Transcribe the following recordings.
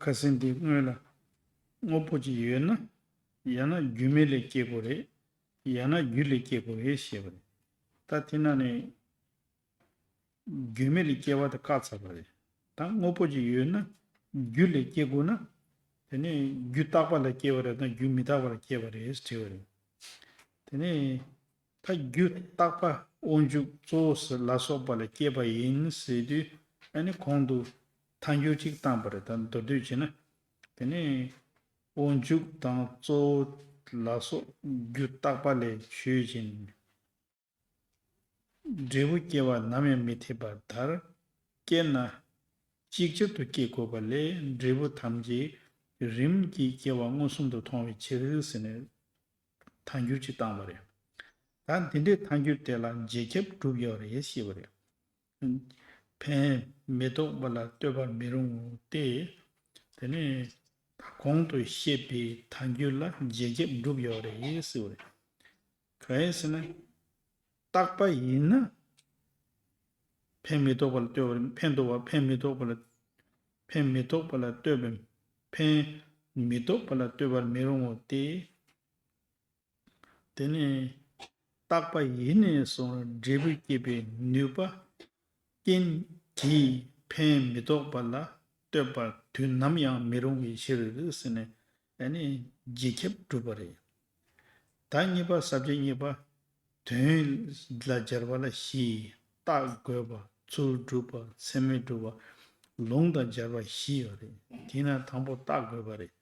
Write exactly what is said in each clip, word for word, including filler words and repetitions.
ཁ་སང་འདི་སྔོན་ལ་དངོས་པོ་ཅིག་ཡོད་ན། ཡང་ན་རྒྱུ་མེད་ལས་སྐྱེ་དགོས་རེད། ཡང་ན་རྒྱུ་ལས་སྐྱེ་དགོས་རེད་ཞེས་པ་རེད། ད་དེ་ན་ནི་རྒྱུ་མེད་ལས་སྐྱེ་བ་དེ་བཀག་ཚར་བ་རེད། ད་དངོས་པོ་ཅིག་ཡོད་ན་རྒྱུ་ལས་སྐྱེ་དགོས་ན། དེ་ནི་རྒྱུ་རྟག་པ་ལ་སྐྱེ་བ་རེད་དང་རྒྱུ་མི་རྟག་པ་ལ་སྐྱེ་བ་རེད་དྲི་བ་རེད། དེ་ནི་ད་རྒྱུ་རྟག་པ་དབང་ཕྱུག་གཙོ་བོ་ལ་སོགས་པ་ལ་སྐྱེས་པ་ཡིན་ཟེར་དུས། ཨ་ནི་གོང་དུ་ཐལ་འགྱུར་གཅིག་བཏང་པ་རེད། ད་མདོར་བསྡུས་བྱས་ན། དེ་ནི་དབང་ཕྱུག་དང་གཙོ་བོ་ལ་སོགས་རྒྱུ་རྟག་པ་ལས་ཆོས་ཅན། འབྲས་བུ་སྐྱེ་བ་ནམ་ཡང་མི་འཐད་པར་ཐལ། སྐྱེས་ན་ཅིག་ཅར་དུ་སྐྱེ་དགོས་པ་ལས་འབྲས་བུ་ཐམས་ཅད་རིམ་གྱིས་སྐྱེ་བ་མངོན་སུམ་དུ་མཐོང་བའི་ཕྱིར་ཟེར་ནས་ཐལ་འགྱུར་གཅིག་བཏང་བ་རེད། ད་འདི་འདྲའི་ཐལ་འགྱུར་དེ་ལ་རྗེས་ཁྱབ་གྲུབ་ཡོད་རེད་ཞེས་པ་རེད། ཕན་མི་ཐོགས་པ་ལ་ལྟོས་པར་མི་རུང་ངོ་སྟེ། དེ་ནས་གོང་དུ་བཤད་པའི་ཐལ་འགྱུར་ལ་རྗེས་ཁྱབ་གྲུབ་ཡོད་རེད་ཟེར་བ་རེད། གང་ཡིན་ཟེར་ན། རྟག་པ་ཡིན་ན། ཕན་མི་ཐོགས་པ་ལ་ལྟོས་པར་ཕན་འདོགས་པ་ཕན་མི་ཐོགས་པ་ལ། ཕན་མི་ཐོགས་པ་ལ་ལྟོས་པའི་ཕན་མི་ཐོགས་པ་ལ་ལྟོས་པར་མི་རུང་ངོ་སྟེ། དེ་ནི་རྟག་པ་ཡིན་ནས་བཟུང་འབྲས་བུ་སྐྱེད་པའི་ནུས་པ་རྐྱེན་གྱིས་ཕན་མི་ཐོགས་པ་ལ་ལྟོས་པར་དུས་ནམ་ཡང་མི་རུང་བའི་ཕྱིར་ཟེར་ནས་ཨ་ནི་རྗེས་ཁྱབ་གྲུབ་པ་རེད། ད་གཉིས་པ་ས་བཅད་གཉིས་པ། དོན་ལ་སྦྱར་བ་ལ་བཞི། རྟགས་དགོད་པ། ཚུལ་སྒྲུབ་པ། ཚད་མས་སྒྲུབ་པ། ལུང་དང་སྦྱར་བ་བཞི་ཡོད་རེད། དེས་ན་དང་པོ་རྟགས་དགོད་པ་རེད།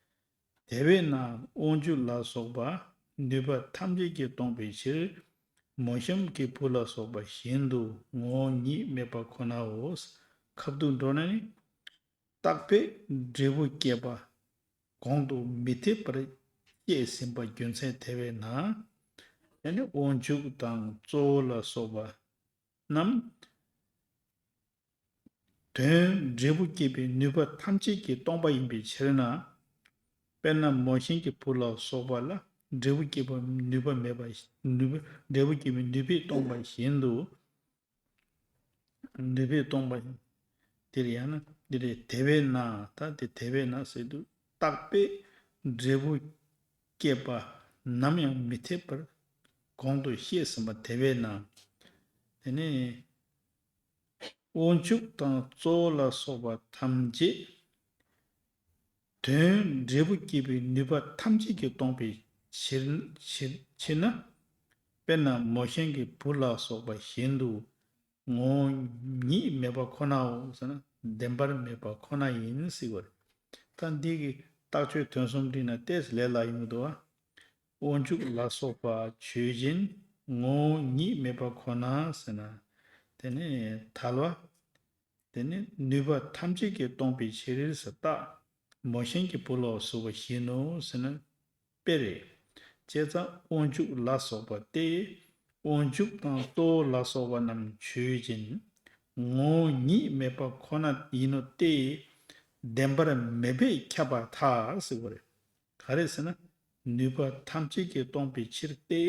དེ་བས་ན་དབང་ཕྱུག་ལ་སོགས་པ་ནུས་པ་ཐམས་ཅད་ཀྱིས་སྟོང་པའི་ཕྱིར། མོ་གཤམ་གྱི་བུ་ལ་སོགས་པ་བཞིན་དུ་ངོ་བོ་ཉིད་མེད་པ་ཁོ་ནའོ། ཁ་ཐུག་འགྲོ་ན་ནི། རྟག་པས་འབྲས་བུ་སྐྱེད་པ་གོང་དུ་མི་འཐད་པར་བཤད་ཟིན་པ་རྒྱུ་མཚན་དེ་བས་ན། ཡང་ན་དབང་ཕྱུག་དང་གཙོ་བོ་ལ་སོགས་པ་རྣམས་དོན་འབྲས་བུ་སྐྱེད་པའི་ནུས་པ་ཐམས་ཅད་ཀྱིས་སྟོང་པ་ཡིན་པའི་ཕྱིར་ན། དཔེར་ན་མོ་གཤམ་གྱི་བུ་ལ་སོགས་པ་ལ་འབྲས་བུ་སྐྱེད་པའི་ནུས་པ་མེད་པ། ནུས་པ་འབྲས་བུ་སྐྱེད་པའི་ནུས་པས་སྟོང་པ་བཞིན་དུ། ནུས་པས་སྟོང་པ་ཡིན། དེར་ཡང་ན་འདི་རེད། དེ་བས་ན། ད་དེ་དེ་བས་ན་ཟེར་དུས་རྟག་པས་འབྲས་བུ་སྐྱེད་པ་ནམ་ཡང་མི་འཐད་པར་གོང་དུ་བཤད་ཟིན་པ་དེ་བས་ན། དེ་ནི་དབང་ཕྱུག་དང་གཙོ་བོ་ལ་སོགས་པ་ཐམས་ཅད་དོན་འབྲས་བུ་སྐྱེད་པའི་ནུས་པ་ཐམས་ཅད་ཀྱིས་སྟོང་པའི་ཕྱིར། ཕྱིར་ཕྱིར་ན། དཔེར་ན་མོ་གཤམ་གྱི་བུ་ལ་སོགས་པ་བཞིན་དུ་ངོ་བོ་ཉིད་མེད་པ་ཁོ་ནའོ་ཟེར་ན་བདེན་པར་མེད་པ་ཁོ་ན་ཡིན་ཟེར་བ་རེད། ད་འདི་གི་རྟགས་ཆོས་དོན་གསུམ་བསྒྲིལ་ན་ཏོག་ཙམ་ལས་སླ་ཡོང་གི་འདུག་ཨ། དབང་ཕྱུག་ལ་སོགས་པ་ཆོས་ཅན་ངོ་བོ་ཉིད་མེད་པ་ཁོ་ན་ཟེར་ན། དེ་ནི་ཐལ་བ། དེ་ནི་ནུས་པ་ཐམས་ཅད་ཀྱིས་སྟོང་པའི་ཕྱིར་ཟེར་རྟགས། མོ་གཤམ་གྱི་བུ་ལ་སོགས་པ་བཞིན་ནོ་ཟེར་ན་དཔེ་རེད། བྱས་ཙང་དབང་ཕྱུག་ལ་སོགས་པ་སྟེ། དབང་ཕྱུག་དང་གཙོ་བོ་ལ་སོགས་པ་རྣམས་ཆོས་ཅན། ངོ་བོ་ཉིད་མེད་པ་ཁོ་ན་ཡིན་ནོ་སྟེ། བདེན་པར་མེད་པས་ཁྱབ་པར་ཐལ་ཟེར་བ་རེད། ག་རེ་ཟེར་ན། ནུས་པ་ཐམས་ཅད་ཀྱིས་སྟོང་པའི་ཕྱིར་ཏེ།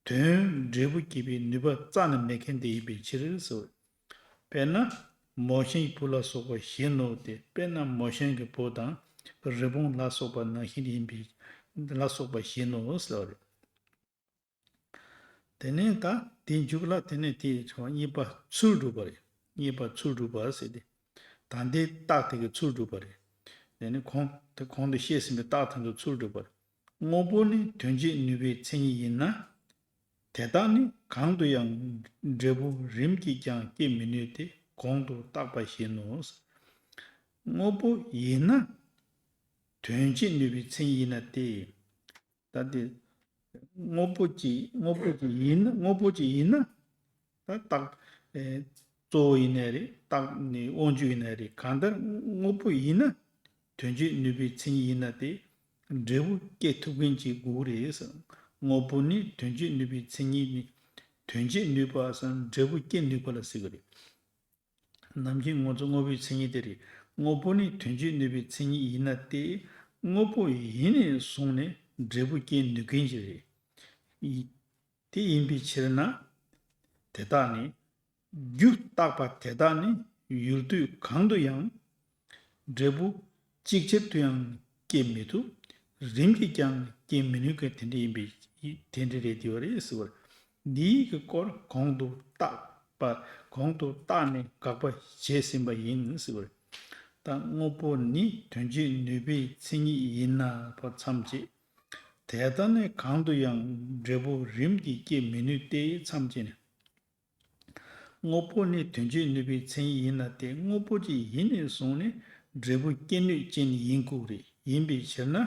དོན་འབྲས་བུ་སྐྱེད་པའི་ནུས་པ་རྩ་ནས་མེད་མཁན་དེ་ཡིན་པའི་ཕྱིར་ཟེར། དཔེར་ན། མོ་གཤམ་གྱི་བུ་ལ་སོགས་པ་བཞིན་ནོ་སྟེ། དཔེར་ན་མོ་གཤམ་གྱི་བུ་དང་རི་བོང་ལ་སོགས་པ་ནང་བཞིན་ཡིན་པའི་ལ་སོགས་པ་བཞིན་ནོ་ཟེར་བ་རེད། དེ་ནས་ད་དེའི་མཇུག་ལ་དེ་ནས་དེའི་གཉིས་པ་ཚུལ་སྒྲུབ་པ་རེད། གཉིས་པ་ཚུལ་སྒྲུབ་པ་ཟེར་ཏེ། ད་ལྟའི་རྟགས་དེ་གི་ཚུལ་སྒྲུབ་པ་རེད། དེ་ནས་གོང་དེ་གོང་དུ་བཤད་ཟིན་པའི་རྟགས་དེ་ཚོ་ཚུལ་སྒྲུབ་པ་རེད། དངོས་པོ་ནི་དོན་བྱེད་ནུས་པའི་མཚན་ཉིད་ཡིན་ན། དེ་དག་ནི་གང་དུ་ཡང་འབྲས་བུ་རིམ་གྱིས་ཀྱང་སྐྱེ་མི་ནུས་ཏེ་གོང་དུ་བརྟགས་པ་བཞིན་ནོ། དངོས་པོ་ཡིན་ན། དོན་བྱེད་ནུས་པའི་མཚན་ཉིད་ཡིན་ན་སྟེ། ད་དེ། དངོས་པོ་ཅིག་དངོས་པོ་ཅིག་ཡིན་ན། དངོས་པོ་ཅིག་ཡིན་ན། ད་རྟགས། ཨེ། གཙོ་བོ་ཡིན་ནའི་རེད། རྟགས་ནི་དབང་ཕྱུག་ཡིན་ནའི་རེད། གང་ལྟར་དངོས་པོ་ཡིན་ན། དོན་བྱེད་ནུས་པའི་མཚན་ཉིད་ཡིན་ན་སྟེ། འབྲས་བུ་སྐྱེ་ཐུབ་མཁན་ཅིག་དགོས་རེད་ཟེར། དངོས་པོ་ནི་དོན་བྱེད་ནུས་པའི་མཚན་ཉིད་ནི། དོན་བྱེད་ནུས་པ་ཟེར་ན་འབྲས་བུ་སྐྱེ་ནུས་པ་ལ་ཟེར་གི་རེད། ནམ་རྒྱུན་ང་ཚོ་དངོས་པོའི་མཚན་ཉིད་དེ་རེད། དངོས་པོ་ནི་དོན་བྱེད་ནུས་པའི་མཚན་ཉིད་ཡིན་ན་སྟེ། དངོས་པོ་ཡིན་ནས་བཟུང་ནས་འབྲས་བུ་སྐྱེ་ནུས་མཁན་ཞིག་རེད། ཡི། དེ་ཡིན་པའི་ཕྱིར་ན། དེ་དག་ནི། རྒྱུ་རྟག་པ་དེ་དག་ནི་ཡུལ་དུས་གང་དུ་ཡང་། འབྲས་བུ་ ཅིག་ཅར་དུ་ཡང་སྐྱེ་མི་ཐུབ། རིམ་གྱིས་ཀྱང་སྐྱེ་མི་ནུས་མཁན་དེ་འདྲ་ཡིན་པའི་དེ་འདྲ་རེད་དེ་བ་རེད་ཟེར་བ་རེད། འདིའི་གི་སྐོར་གོང་དུ་བརྟག་པ་གོང་དུ་བརྟགས་ནས་དགག་པ་བྱས་ཟིན་པ་ཡིན་ཟེར་བ་རེད། ད་དངོས་པོ་ནི་དོན་བྱེད་ནུས་པའི་མཚན་ཉིད་ཡིན་ན་བར་མཚམས་བཅད། དེ་ལྟར་ནི་གང་དུ་ཡང་འབྲས་བུ་རིམ་གྱིས་སྐྱེ་མི་ནུས་ཏེ་མཚམས་བཅད་ནས། དངོས་པོ་ནི་དོན་བྱེད་ནུས་པའི་མཚན་ཉིད་ཡིན་ན་སྟེ། དངོས་པོ་ཅིག་ཡིན་ནས་བཟུང་ནས་འབྲས་བུ་སྐྱེ་ནུས་ཅན་ཡིན་དགོས་རེད། ཡིན་པའི་ཕྱིར་ན།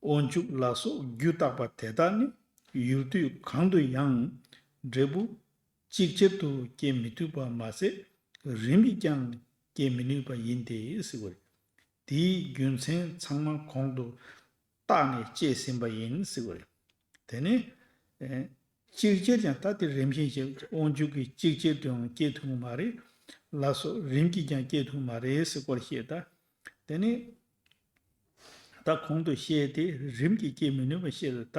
དབང་ཕྱུག་ལ་སོགས་རྒྱུ་བརྟག་པ་དེ་དག་ནི་ཡུལ་དུས་གང་དུ་ཡང་འབྲས་བུ་ཅིག་ཅར་དུ་སྐྱེ་མི་ཐུབ་པ་མ་ཟད། རིམ་གྱིས་ཀྱང་སྐྱེ་མི་ནུས་པ་ཡིན་ཏེ་ཟེར་བ་རེད། དེའི་རྒྱུ་མཚན་ཚང་མ་གོང་དུ་བརྟགས་ནས་དཔྱད་ཟིན་པ་ཡིན་ཟེར་བ་རེད། དེ་ནས་ཨེ་ཅིག་ཅར་ཀྱང་ད་དེ་རིམ་བཞིན་བཤད། དབང་ཕྱུག་གིས་ཅིག་ཅར་དུའང་སྐྱེ་ཐུབ་མ་རེད། ལ་སོགས་རིམ་གྱིས་ཀྱང་སྐྱེ་ཐུབ་མ་རེད་ཟེར་སྐོར་བཤད། ད་དེ་ནས་ད་གོང་དུ་བཤད་དེ་རིམ་གྱིས་སྐྱེ་མི་ནུས་པ་བཤད། ད་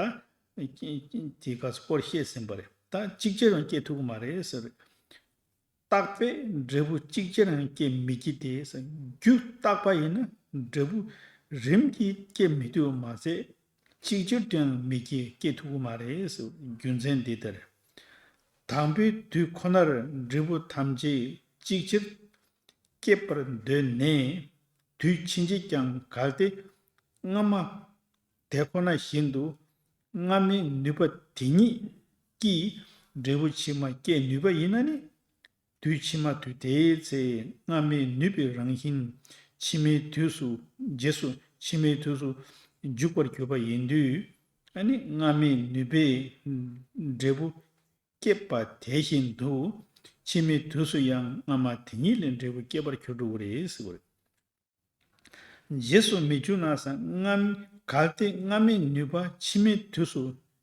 དེ་ག་སྐོར་བཤད་ཟིན་པ་རེད། ད་ཅིག་ཅར་ཡང་སྐྱེ་ཐུབ་མ་རེད་ཟེར། བརྟགས་པས་འབྲས་བུ་ཅིག་ཅར་ཡང་སྐྱེ་མི་བགྱིད་དེ། རྒྱུ་བརྟགས་པ་ཡིན་ན་འབྲས་བུ་རིམ་གྱིས་སྐྱེ་མི་ཐུབ་པ་མ་ཟད། ཅིག་ཅར་དུ་ཡང་མི་སྐྱེ། སྐྱེ་ཐུབ་ཀྱི་མ་རེད་ཟེར། རྒྱུ་མཚན་འདི་ལྟར། དང་པོའི་དུས་ཁོ་ནར་འབྲས་བུ་ཐམས་ཅད་ཅིག་ཅར་སྐྱེད་པར་འདོད་ནས། དུས་ཕྱིན་ཆད་ཀྱང་གལ་ཏེ་སྔ་མ་དེ་ཁོ་ན་བཞིན་དུ་སྔ་མའི་ནུས་པ་དེ་ཉིད་ཀྱིས་འབྲས་བུ་ཕྱི་མ་སྐྱེད་ནུས་པ་ཡིན་ན་ནི། དུས་ཕྱི་མ་དུས་དེའི་ཚེ་སྔ་མའི་ནུས་པའི་རང་བཞིན་ཕྱི་མའི་དུས་སུ་རྗེས་སུ་ཕྱི་མའི་དུས་སུ་འཇུག་པར་གྱུར་པ་ཡིན་དུས། ཨ་ནི་སྔ་མའི་ནུས་པས་འབྲས་བུ་སྐྱེད་པ་དེ་བཞིན་དུ་ཕྱི་མའི་དུས་སུ་ཡང་སྔ་མ་དེ་ཉིད་ལས་འབྲས་བུ་སྐྱེད་པར་གྱུར་འགྲོ་གི་རེད་ཟེར་བ་རེད། རྗེས་སུ་མི་འཇུག་ན་ཟེར། སྔ་མ་གལ་ཏེ་སྔ་མའི་ནུས་པ་ཕྱི་མའི་དུས་སུ་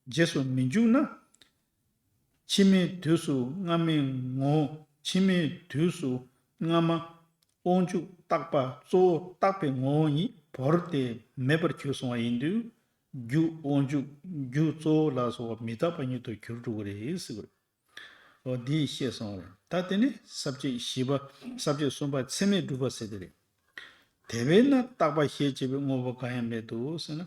རྗེས་སུ་མི་འཇུག་ན། ཕྱི་མའི་དུས་སུ་སྔ་མའི་ངོ་བོ། ཕྱི་མའི་དུས་སུ་སྔ་མ་དབང་ཕྱུག་བརྟགས་པ་གཙོ་བོ་བརྟགས་པའི་ངོ་བོ་ཉིད་བོར་ཏེ་མེད་པར་གྱུར་སོང་བ་ཡིན་དུས། རྒྱུ་དབང་ཕྱུག་རྒྱུ་གཙོ་བོ་ལ་སོགས་པ་མི་རྟག་པ་ཉིད་དུ་གྱུར་འགྲོ་གི་རེད་ཟེར་བ་རེད། འོ་འདི་བཤད་སོང་བ་རེད། ད་དེ་ནི་ས་བཅད་བཞི་པ། ས་བཅད་གསུམ་པ་ཚད་མས་གྲུབ་པ་ཟེར་དེ་རེད། དེ་བས་ན་བརྟག་པ་ཞེས་བྱ་བའི་དངོས་པོ་གང་ཡང་མེད་དོ་ཟེར་ན།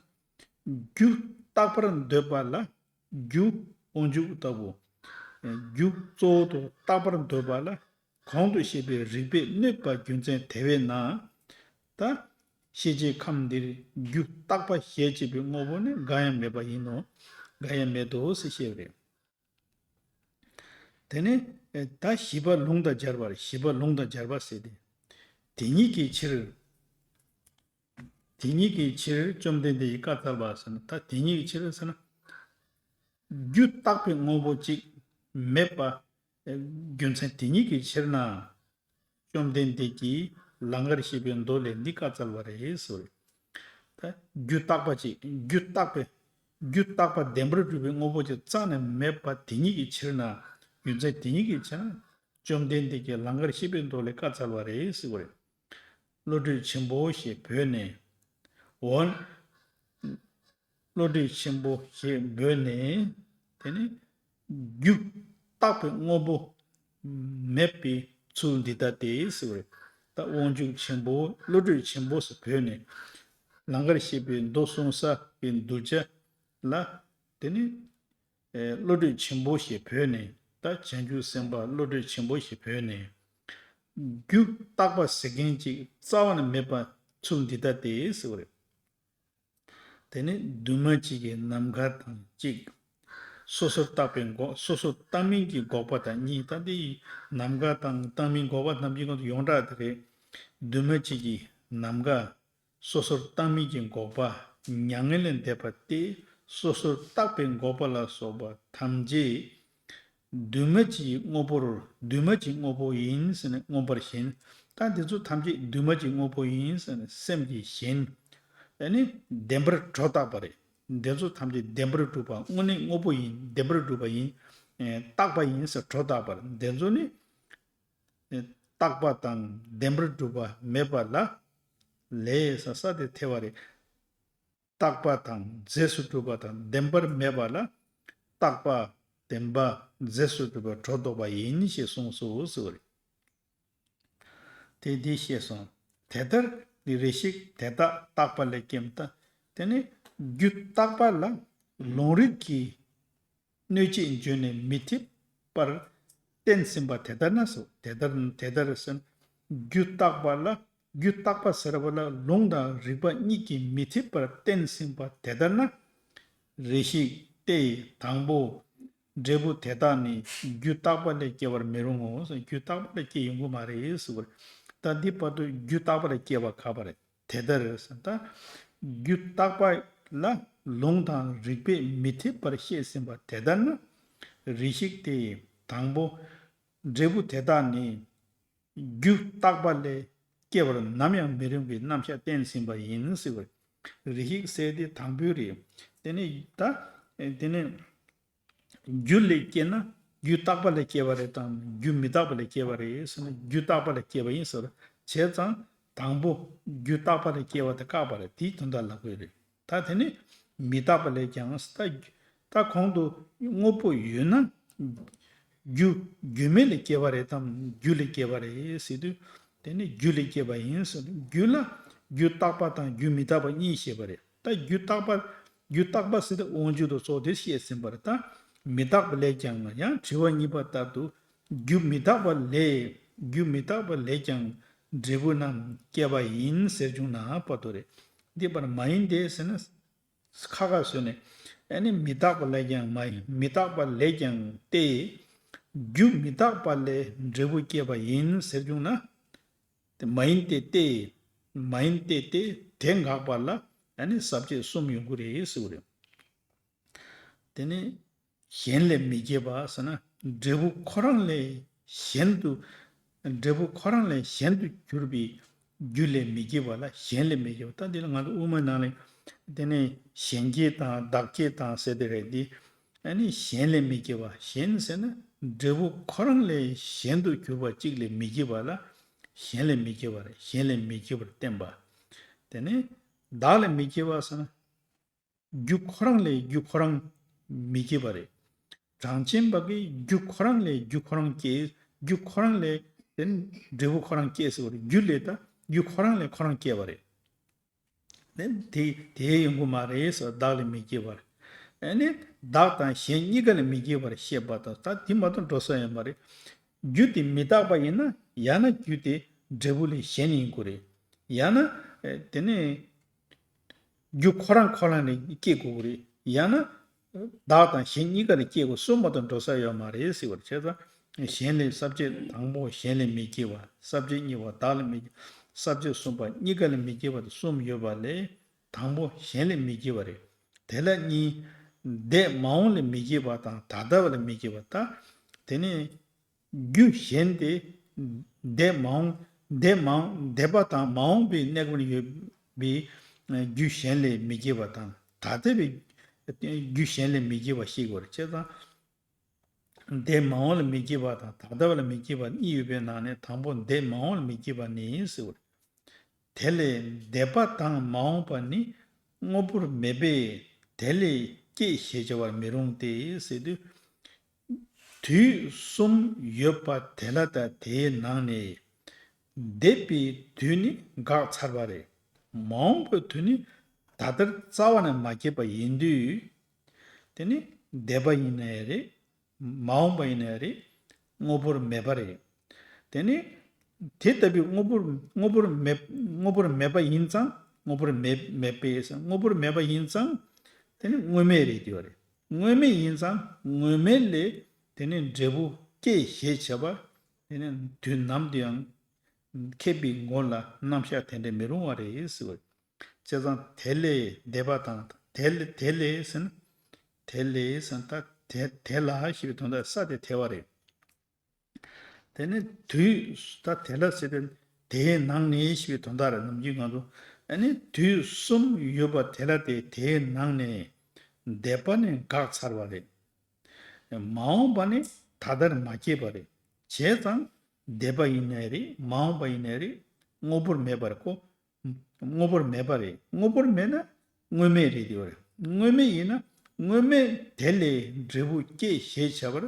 རྒྱུ་བརྟག་པར་འདོད་པ་ལ་རྒྱུ་དབང་ཕྱུག་ལྟ་བུ། རྒྱུ་གཙོ་བོ་དུ་བརྟག་པར་འདོད་པ་ལ་གོང་དུ་བཤད་པའི་རིགས་པས་གནོད་པ་རྒྱུ་མཚན་དེ་བས་ན། ད་ཤེས་བྱའི་ཁམས་འདིར་རྒྱུ་བརྟག་པ་ཞེས་བྱ་བའི་དངོས་པོ་ནི་འགའ་ཡང་མེད་པ་ཡིན་ནོ། འགའ་ཡང་མེད་དོ་ཟེར་བཤད་པ་རེད། དེ་ནས་ད་བཞི་པ་ལུང་དང་སྦྱར་བ་རེད། བཞི་པ་ལུང་དང་སྦྱར་བ་ཟེར་ཏེ། དེ་ཉིད་ཀྱི་ཕྱིར། དེ་ཉིད་ཀྱི་ཕྱིར་བཅོམ་ལྡན་འདས་ཀྱིས་བཀའ་སྩལ་པ་ཟེར་ན། ད་དེ་ཉིད་ཀྱི་ཕྱིར་ཟེར་ན། རྒྱུ་བརྟགས་པའི་དངོས་པོ་གཅིག་མེད་པ། རྒྱུ་མཚན་དེ་ཉིད་ཀྱི་ཕྱིར་ན། བཅོམ་ལྡན་འདས་ཀྱིས་ལང་ཀར་གཤེགས་པའི་མདོ་ལས་འདི་བཀའ་སྩལ་པ་རེད་ཟེར། ད་རྒྱུ་བརྟགས་པ་གཅིག་རྒྱུ་བརྟགས་པའི། རྒྱུ་བརྟགས་པ་བདེན་པར་གྲུབ་པའི་དངོས་པོ་གཅིག་རྩ་ནས་མེད་པ་དེ་ཉིད་ཀྱི་ཕྱིར་ན། རྒྱུ་མཚན་དེ་ཉིད་ཀྱི་ཕྱིར་ན། བཅོམ་ལྡན་འདས་ཀྱིས་ལང་ཀར་གཤེགས་པའི་མདོ་ལས་བཀའ་སྩལ་པ་རེད་ཟེར་བ་རེད། བློ་གྲོས་ཆེན་པོ་ཞེས་འབོད་ནས། འོ། བློ་གྲོས་ཆེན་པོ་ཞེས་འབོད་ནས། དེ་ནི་རྒྱུ་བརྟགས་པའི་དངོས་པོ་མེད་པའི་ཚུལ་འདི་ལྟ་སྟེ་ཟེར་བ་རེད། ད་དབང་ཕྱུག་ཆེན་པོ་བློ་གྲོས་ཆེན་པོ་ཞེས་འབོད་ནས། ལང་ཀར་གཤེགས་པའི་མདོ་གསུངས་ས་གི་གདུལ་བྱ་ལ། དེ་ནི་ཨེ་བློ་གྲོས་ཆེན་པོ་ཞེས་འབོད་ནས། ད་བྱང་ཆུབ་སེམས་དཔའ་བློ་གྲོས་ཆེན་པོ་ཞེས་འབོད་ནས། རྒྱུ་བརྟགས་པ་ཟེར་མཁན་ཅིག་རྩ་བ་ནས་མེད་པ་ཚུལ་འདི་ལྟ་སྟེ་ཟེར་བ་རེད། དེ་ནི་འདུས་མ་བྱས་ཀྱི་ནམ་མཁའ་དང་གཅིག་སོ་སོར་བརྟགས་པའི་འགོག་སོ་སོར་བརྟགས་མིན་གྱི་འགོག་པ་དང་གཉིས། ད་འདི་ནམ་མཁའ་དང་བརྟགས་མིན་འགོག་པ་ཐམས་ཅད་ཀྱི་ཡོངས་གྲགས་དེ་རེད། འདུས་མ་བྱས་ཀྱི་ནམ་མཁའ། སོ་སོར་བརྟགས་མིན་གྱི་འགོག་པ། མྱ་ངན་ལས་འདས་པ་སྟེ། སོ་སོར་བརྟགས་པའི་འགོག་པ་ལ་སོགས་པ་ཐམས་ཅད་འདུས་མ་བྱས་དངོས་པོར། འདུས་མ་བྱས་དངོས་པོ་ཡིན་ཟེར་ནས་མངོན་པར་ཞེན། ད་འདི་ཚོ་ཐམས་ཅད་འདུས་མ་བྱས་དངོས་པོ་ཡིན་ཟེར་ནས་སེམས་ཀྱིས་ཞེན། ཨ་ནི་བདེན་པར་སྒྲོ་བཏགས་པ་རེད། འདི་ཚོ་ཐམས་ཅད་བདེན་པར་གྲུབ་པ། དངོས་གནས་དངོས་པོ་ཡིན། བདེན་པར་གྲུབ་པ་ཡིན། ཨེ་བཏགས་པ་ཡིན་ཟེར་སྒྲོ་བཏགས་པ་རེད། འདི་ཚོ་ནི། བཏགས་པ་དང་བདེན་པར་གྲུབ་པ་མེད་པ་ལ། ལས་ས་ས་དེ་ཐེ་བ་རེད། བཏགས་པ་དང་རྫས་སུ་གྲུབ་པ་དང་བདེན་པར་མེད་པ་ལ། བཏགས་པ་བདེན་པ་རྫས་སུ་གྲུབ་པ་སྒྲོ་འདོགས་པ་ཡིན་ཞེས་གསུངས་སོ་ཟེར་བ་རེད། དེ་འདི་ཤེས་སོང་། དེ་ལྟར་ རེ་ཞིག་དེ་དག་རྟག་པ་ལས་སྐྱེ་བ་དང་། དེ་ནི་རྒྱུ་རྟག་པ་ལ་ལུང་རིགས་ཀྱིས་གནོད་བྱེད་འཇོག་ནས་མི་ཐེག་པར་བསྟན་ཟིན་པ་དེ་ལྟར་ན་སོ། དེ་ལྟར་དེ་ལྟར་ཟེར་ན། རྒྱུ་རྟག་པ་ལ་རྒྱུ་རྟག་པ་ཟེར་བ་ལ་ལུང་དང་རིགས་པ་གཉིས་ཀྱིས་མི་ཐེག་པར་བསྟན་ཟིན་པ་དེ་ལྟར་ན། རེ་ཞིག་སྟེ། དང་པོ། འབྲས་བུ་དེ་དག་ནི་རྒྱུ་རྟག་པ་ལས་སྐྱེ་བར་མི་རུང་ངོ་། རྒྱུ་རྟག་པ་ལས་སྐྱེ་ཡོང་གི་མ་རེད་ཟེར་བ་རེད། ད་འདི་བར་དུ་རྒྱུ་རྟག་པ་ལས་སྐྱེ་བ་ག་པར་རེད། དེ་ལྟར་ཟེར། ད་རྒྱུ་རྟག་པ་ལ་ལུང་དང་རིགས་པས་མི་ཐེག་པར་བཤད་ཟིན་པ་དེ་ལྟར་ན། རེ་ཞིག་སྟེ། དང་པོ། འབྲས་བུ་དེ་དག་ནི་རྒྱུ་རྟག་པ་ལས་སྐྱེ་བར་ནམ་ཡང་མི་རུང་བའི་རྣམ་གཞག་བསྟན་ཟིན་པ་ཡིན་ཟེར་བ་རེད། རེ་ཞིག་ཟེར་དེ་དང་པོའི་རེད། དེ་ནས་ད་དེ་ནས་རྒྱུ་ལས་སྐྱེས་ན་རྒྱུ་རྟག་པ་ལས་སྐྱེ་བ་རེད་དམ། རྒྱུ་མི་རྟག་པ་ལས་སྐྱེ་བ་རེད་ཟེར་ན། རྒྱུ་རྟག་པ་ལས་སྐྱེ་བ་ཡིན་ཟེར། བྱས་ཙང་དང་པོ་རྒྱུ་རྟག་པ་ལས་སྐྱེ་བ་དེ་བཀག་པ་རེད། དེའི་དོན་དག་ལབ་དགོས་རེད། ད་དེ་ནི་མི་རྟག་པ་ལས་ཀྱང་། ད་ད་གོང་དུ་དངོས་པོ་ཡོད་ན་རྒྱུ་རྒྱུ་མེད་ལས་སྐྱེ་བ་རེད་དམ། རྒྱུ་ལས་སྐྱེ་བ་རེད་ཟེར་དུས། དེ་ནི་རྒྱུ་ལས་སྐྱེ་བ་ཡིན་ཟེར། རྒྱུ་ལ་རྒྱུ་རྟག་པ་དང་རྒྱུ་མི་རྟག་པ་གཉིས་བཤད་པ་རེད། ད་རྒྱུ་རྟག་པ་རྒྱུ་རྟག་པ་ཟེར་དུས་དབང་རྒྱུ་དང་ཚོགས་དེ་བཤད་ཟིན་པ་རེད། ད་མི་རྟག་པ་ལས་ཀྱང་ཡང་དྲི་བ་གཉིས་པ་ལྟར་དུ། རྒྱུ་མི་རྟག་པ་ལས། རྒྱུ་མི་རྟག་པ་ལས་ཀྱང་འབྲས་བུ་རྣམས་སྐྱེ་བ་ཡིན་ཟེར་བྱུང་ན་བར་དོ་རེད། འདི་བར་མ་ཡིན་ཏེ་ཟེར་ན། ཁ་ཁ་བཟོས་ནས། ཨ་ནི་མི་རྟག་པ་ལས་ཀྱང་མ་ཡིན། མི་རྟག་པ་ལས་ཀྱང་སྟེ། རྒྱུ་མི་རྟག་པ་ལས་འབྲས་བུ་སྐྱེ་བ་ཡིན་ཟེར་བྱུང་ན། དེ་མ་ཡིན་ཏེ་སྟེ། མ་ཡིན་ཏེ་སྟེ་དེ་འགག་པ་ལ་ཨ་ནི་ས་བཅད་གསུམ་ཡོང་གི་རེད་ཟེར་བ་རེད། དེ་ནི་གཞན་ལས་མི་སྐྱེ་བ་ཟེར་ན། འབྲས་བུ་ཁོ་རང་ལས་གཞན་དུ། འབྲས་བུ་ཁོ་རང་ལས་གཞན་དུ་གྱུར་པའི་རྒྱུ་ལས་མི་སྐྱེ་བ་ལ་གཞན་ལས་མི་སྐྱེ་བ། ད་འདི་ལ་ང་ཚོ་དབུ་མའི་ནང་ལས། དེ་ནི་གཞན་སྐྱེ་དང་བདག་སྐྱེ་དང་ཟེར་དེ་རེད། འདི་ཨ་ནི་གཞན་ལས་མི་སྐྱེ་བ། གཞན་ཟེར་ན་འབྲས་བུ་ཁོ་རང་ལས་གཞན་དུ་གྱུར་པ་གཅིག་ལས་མི་སྐྱེ་བ་ལ་གཞན་ལས་མི་སྐྱེ་བ་རེད། གཞན་ལས་མི་སྐྱེ་བར་བསྟན་པ། དེ་ནི་བདག་ལས་མི་སྐྱེ་བ་ཟེར་ན། རྒྱུ་ཁོ་རང་ལས་རྒྱུ་ཁོ་རང་མི་སྐྱེ་བ་རེད། གྲངས་ཅན་པ་གིས་རྒྱུ་ཁོ་རང་ལས་རྒྱུ་ཁོ་རང་སྐྱེ། རྒྱུ་ཁོ་རང་ལས་དེ་ནི་འབྲས་བུ་ཁོ་རང་སྐྱེ་ཟེར་བ་རེད། རྒྱུ་ལས་ད་རྒྱུ་ཁོ་རང་ལས་ཁོ་རང་སྐྱེ་བ་རེད། དེ་དེ་དེ་ཡོང་གི་མ་རེད་ཟེར། བདག་ལས་མི་སྐྱེ་བར། ཨ་ནི་བདག་དང་གཞན་གཉིས་ཀ་ལས་མི་སྐྱེ་བར་བཤད་པ་དང་། ད་དེ་མ་གཏོགས་འགྲོ་ས་ཡོད་མ་རེད། རྒྱུ་དེ་མི་རྟག་པ་ཡིན་ན། ཡང་ན་རྒྱུ་དེ་འབྲས་བུ་ལས་གཞན་ཡིན་དགོས་རེད། ཡང་ན་ཨེ་དེ་ནི་རྒྱུ་ཁོ་རང་ཁོ་རང་ལས་སྐྱེ་དགོས་རེད། ཡང་ན་བདག་དང་གཞན་གཉིས་ཀ་ལས་སྐྱེ་དགོས། གསུམ་མ་གཏོགས་འགྲོ་ས་ཡོད་མ་རེད་ཟེར་བ་རེད། བྱས་ཙང་གཞན་ལས། ས་བཅད་དང་པོ་གཞན་ལས་མི་སྐྱེ་བ། ས་བཅད་གཉིས་པ་བདག་ལས་མི་སྐྱེ། ས་བཅད་གསུམ་པ་གཉིས་ཀ་ལས་མི་སྐྱེ་བ་དེ་གསུམ་ཡོད་པ་ལས། དང་པོ་གཞན་ལས་མི་སྐྱེ་བ་རེད། དེ་ལ་གཉིས། འདས་མ་འོངས་ལས་མི་སྐྱེ་བ་དང་ད་ལྟ་བ་ལས་མི་སྐྱེ་བ། ད་དེ་ནི་རྒྱུ་གཞན་ཏེ། འདས་མ་འོངས། འདས་མ་འོངས། འདས་པ་དང་མ་འོངས་པའི་གནས་སྐབས་ལ་ཡོད་པའི་རྒྱུ་གཞན་ལས་མི་སྐྱེ་བ་དང་། ད་ལྟ་བའི་རྒྱུ་གཞན་ལས་མི་སྐྱེ་བ་ཞིག་བར་བྱས་ཙང་། འདས་མ་འོངས་ལ་མི་སྐྱེ་བ་དང་ད་ལྟ་བ་ལ་མི་སྐྱེ་བ་གཉིས་ཡོད་པའི་ནང་ནས། དང་པོ་འདས་མ་འོངས་ལ་མི་སྐྱེ་བ་ནི་ཟེར་བ་རེད། དེ་ལས་འདས་པ་དང་མ་འོངས་པ་ནི་དངོས་པོར་མེད་པས་དེ་ལས་སྐྱེས་ཞེས་བྱ་བར་མི་རུང་སྟེ་ཟེར་དུས། དུས་གསུམ་ཡོད་པ་དེ་ལ། ད་དེའི་ནང་ནས་འདས་པའི་དུས་ནི་འགག་ཚར་བ་རེད། མ་འོངས་པའི་དུས་ནི་ད་ལྟར་རྩ་བ་ནས་མ་སྐྱེས་པ་ཡིན་དུས། དེ་ནི་འདས་པ་ཡིན་ནའི་རེད། མ་འོངས་པ་ཡིན་ནའི་རེད། དངོས་པོར་མེད་པ་རེད། དེ་ནི་དེ་ལྟ་བུའི་དངོས་པོར། དངོས་པོར་མེད། དངོས་པོར་མེད་པ་ཡིན་ཙང་། དངོས་པོར་མེད། མེད་པས། དངོས་པོར་མེད་པ་ཡིན་ཙང་། དེ་ནི་དངོས་མེད་རེད་དེ་བ་རེད། དངོས་མེད་ཡིན་ཙང་དངོས་མེད་ལས་དེ་ནི་འབྲས་བུ་སྐྱེ་ཞེས་བྱ་བ་དེ་ནི་དུས་ནམ་དུ་ཡང་མཁས་པའི་ངོ་ལ་རྣམ་གཞག་དེ་འདྲ་མི་རུང་བ་རེད་ཟེར་བ། བྱས་ཙང་དེ་ལས་འདས་པ་དང་། དེ་ལས། དེ་ལས་ཟེར་ན། དེ་ལས་ཟེར་ན་ད་དེ་དེ་ལ་ཞེས་པའི་དོན་དག། ས་དེ་དེ་བ་རེད། དེ་ནི་དུས། ད་དེ་ལ་ཟེར་དུས་དེའི་ནང་ནས་ཞེས་པའི་དོན་དག་རེད། ནམ་རྒྱུན་ང་ཚོ་ཨ་ནི་དུས་གསུམ་ཡོད་པ་དེ་ལ། དེ་དེའི་ནང་ནས་འདས་པ་ནི་འགག་ཚར་བ་རེད། མ་འོངས་པ་ནི་ད་ལྟར་མ་སྐྱེས་པ་རེད། བྱས་ཙང་འདས་པ་ཡིན་ནའི་རེད། མ་འོངས་པ་ཡིན་ནའི་རེད། དངོས་པོར་མེད་པ་རེད་ཁོ། དངོས་པོར་མེད་པ་རེད། དངོས་པོར་མེད་ན་དངོས་མེད་རེད་དེ་བ་རེད། དངོས་མེད་ཡིན་ན་དངོས་མེད་དེ་ལས་འབྲས་བུ་སྐྱེ་ཞེས་བྱ་བར་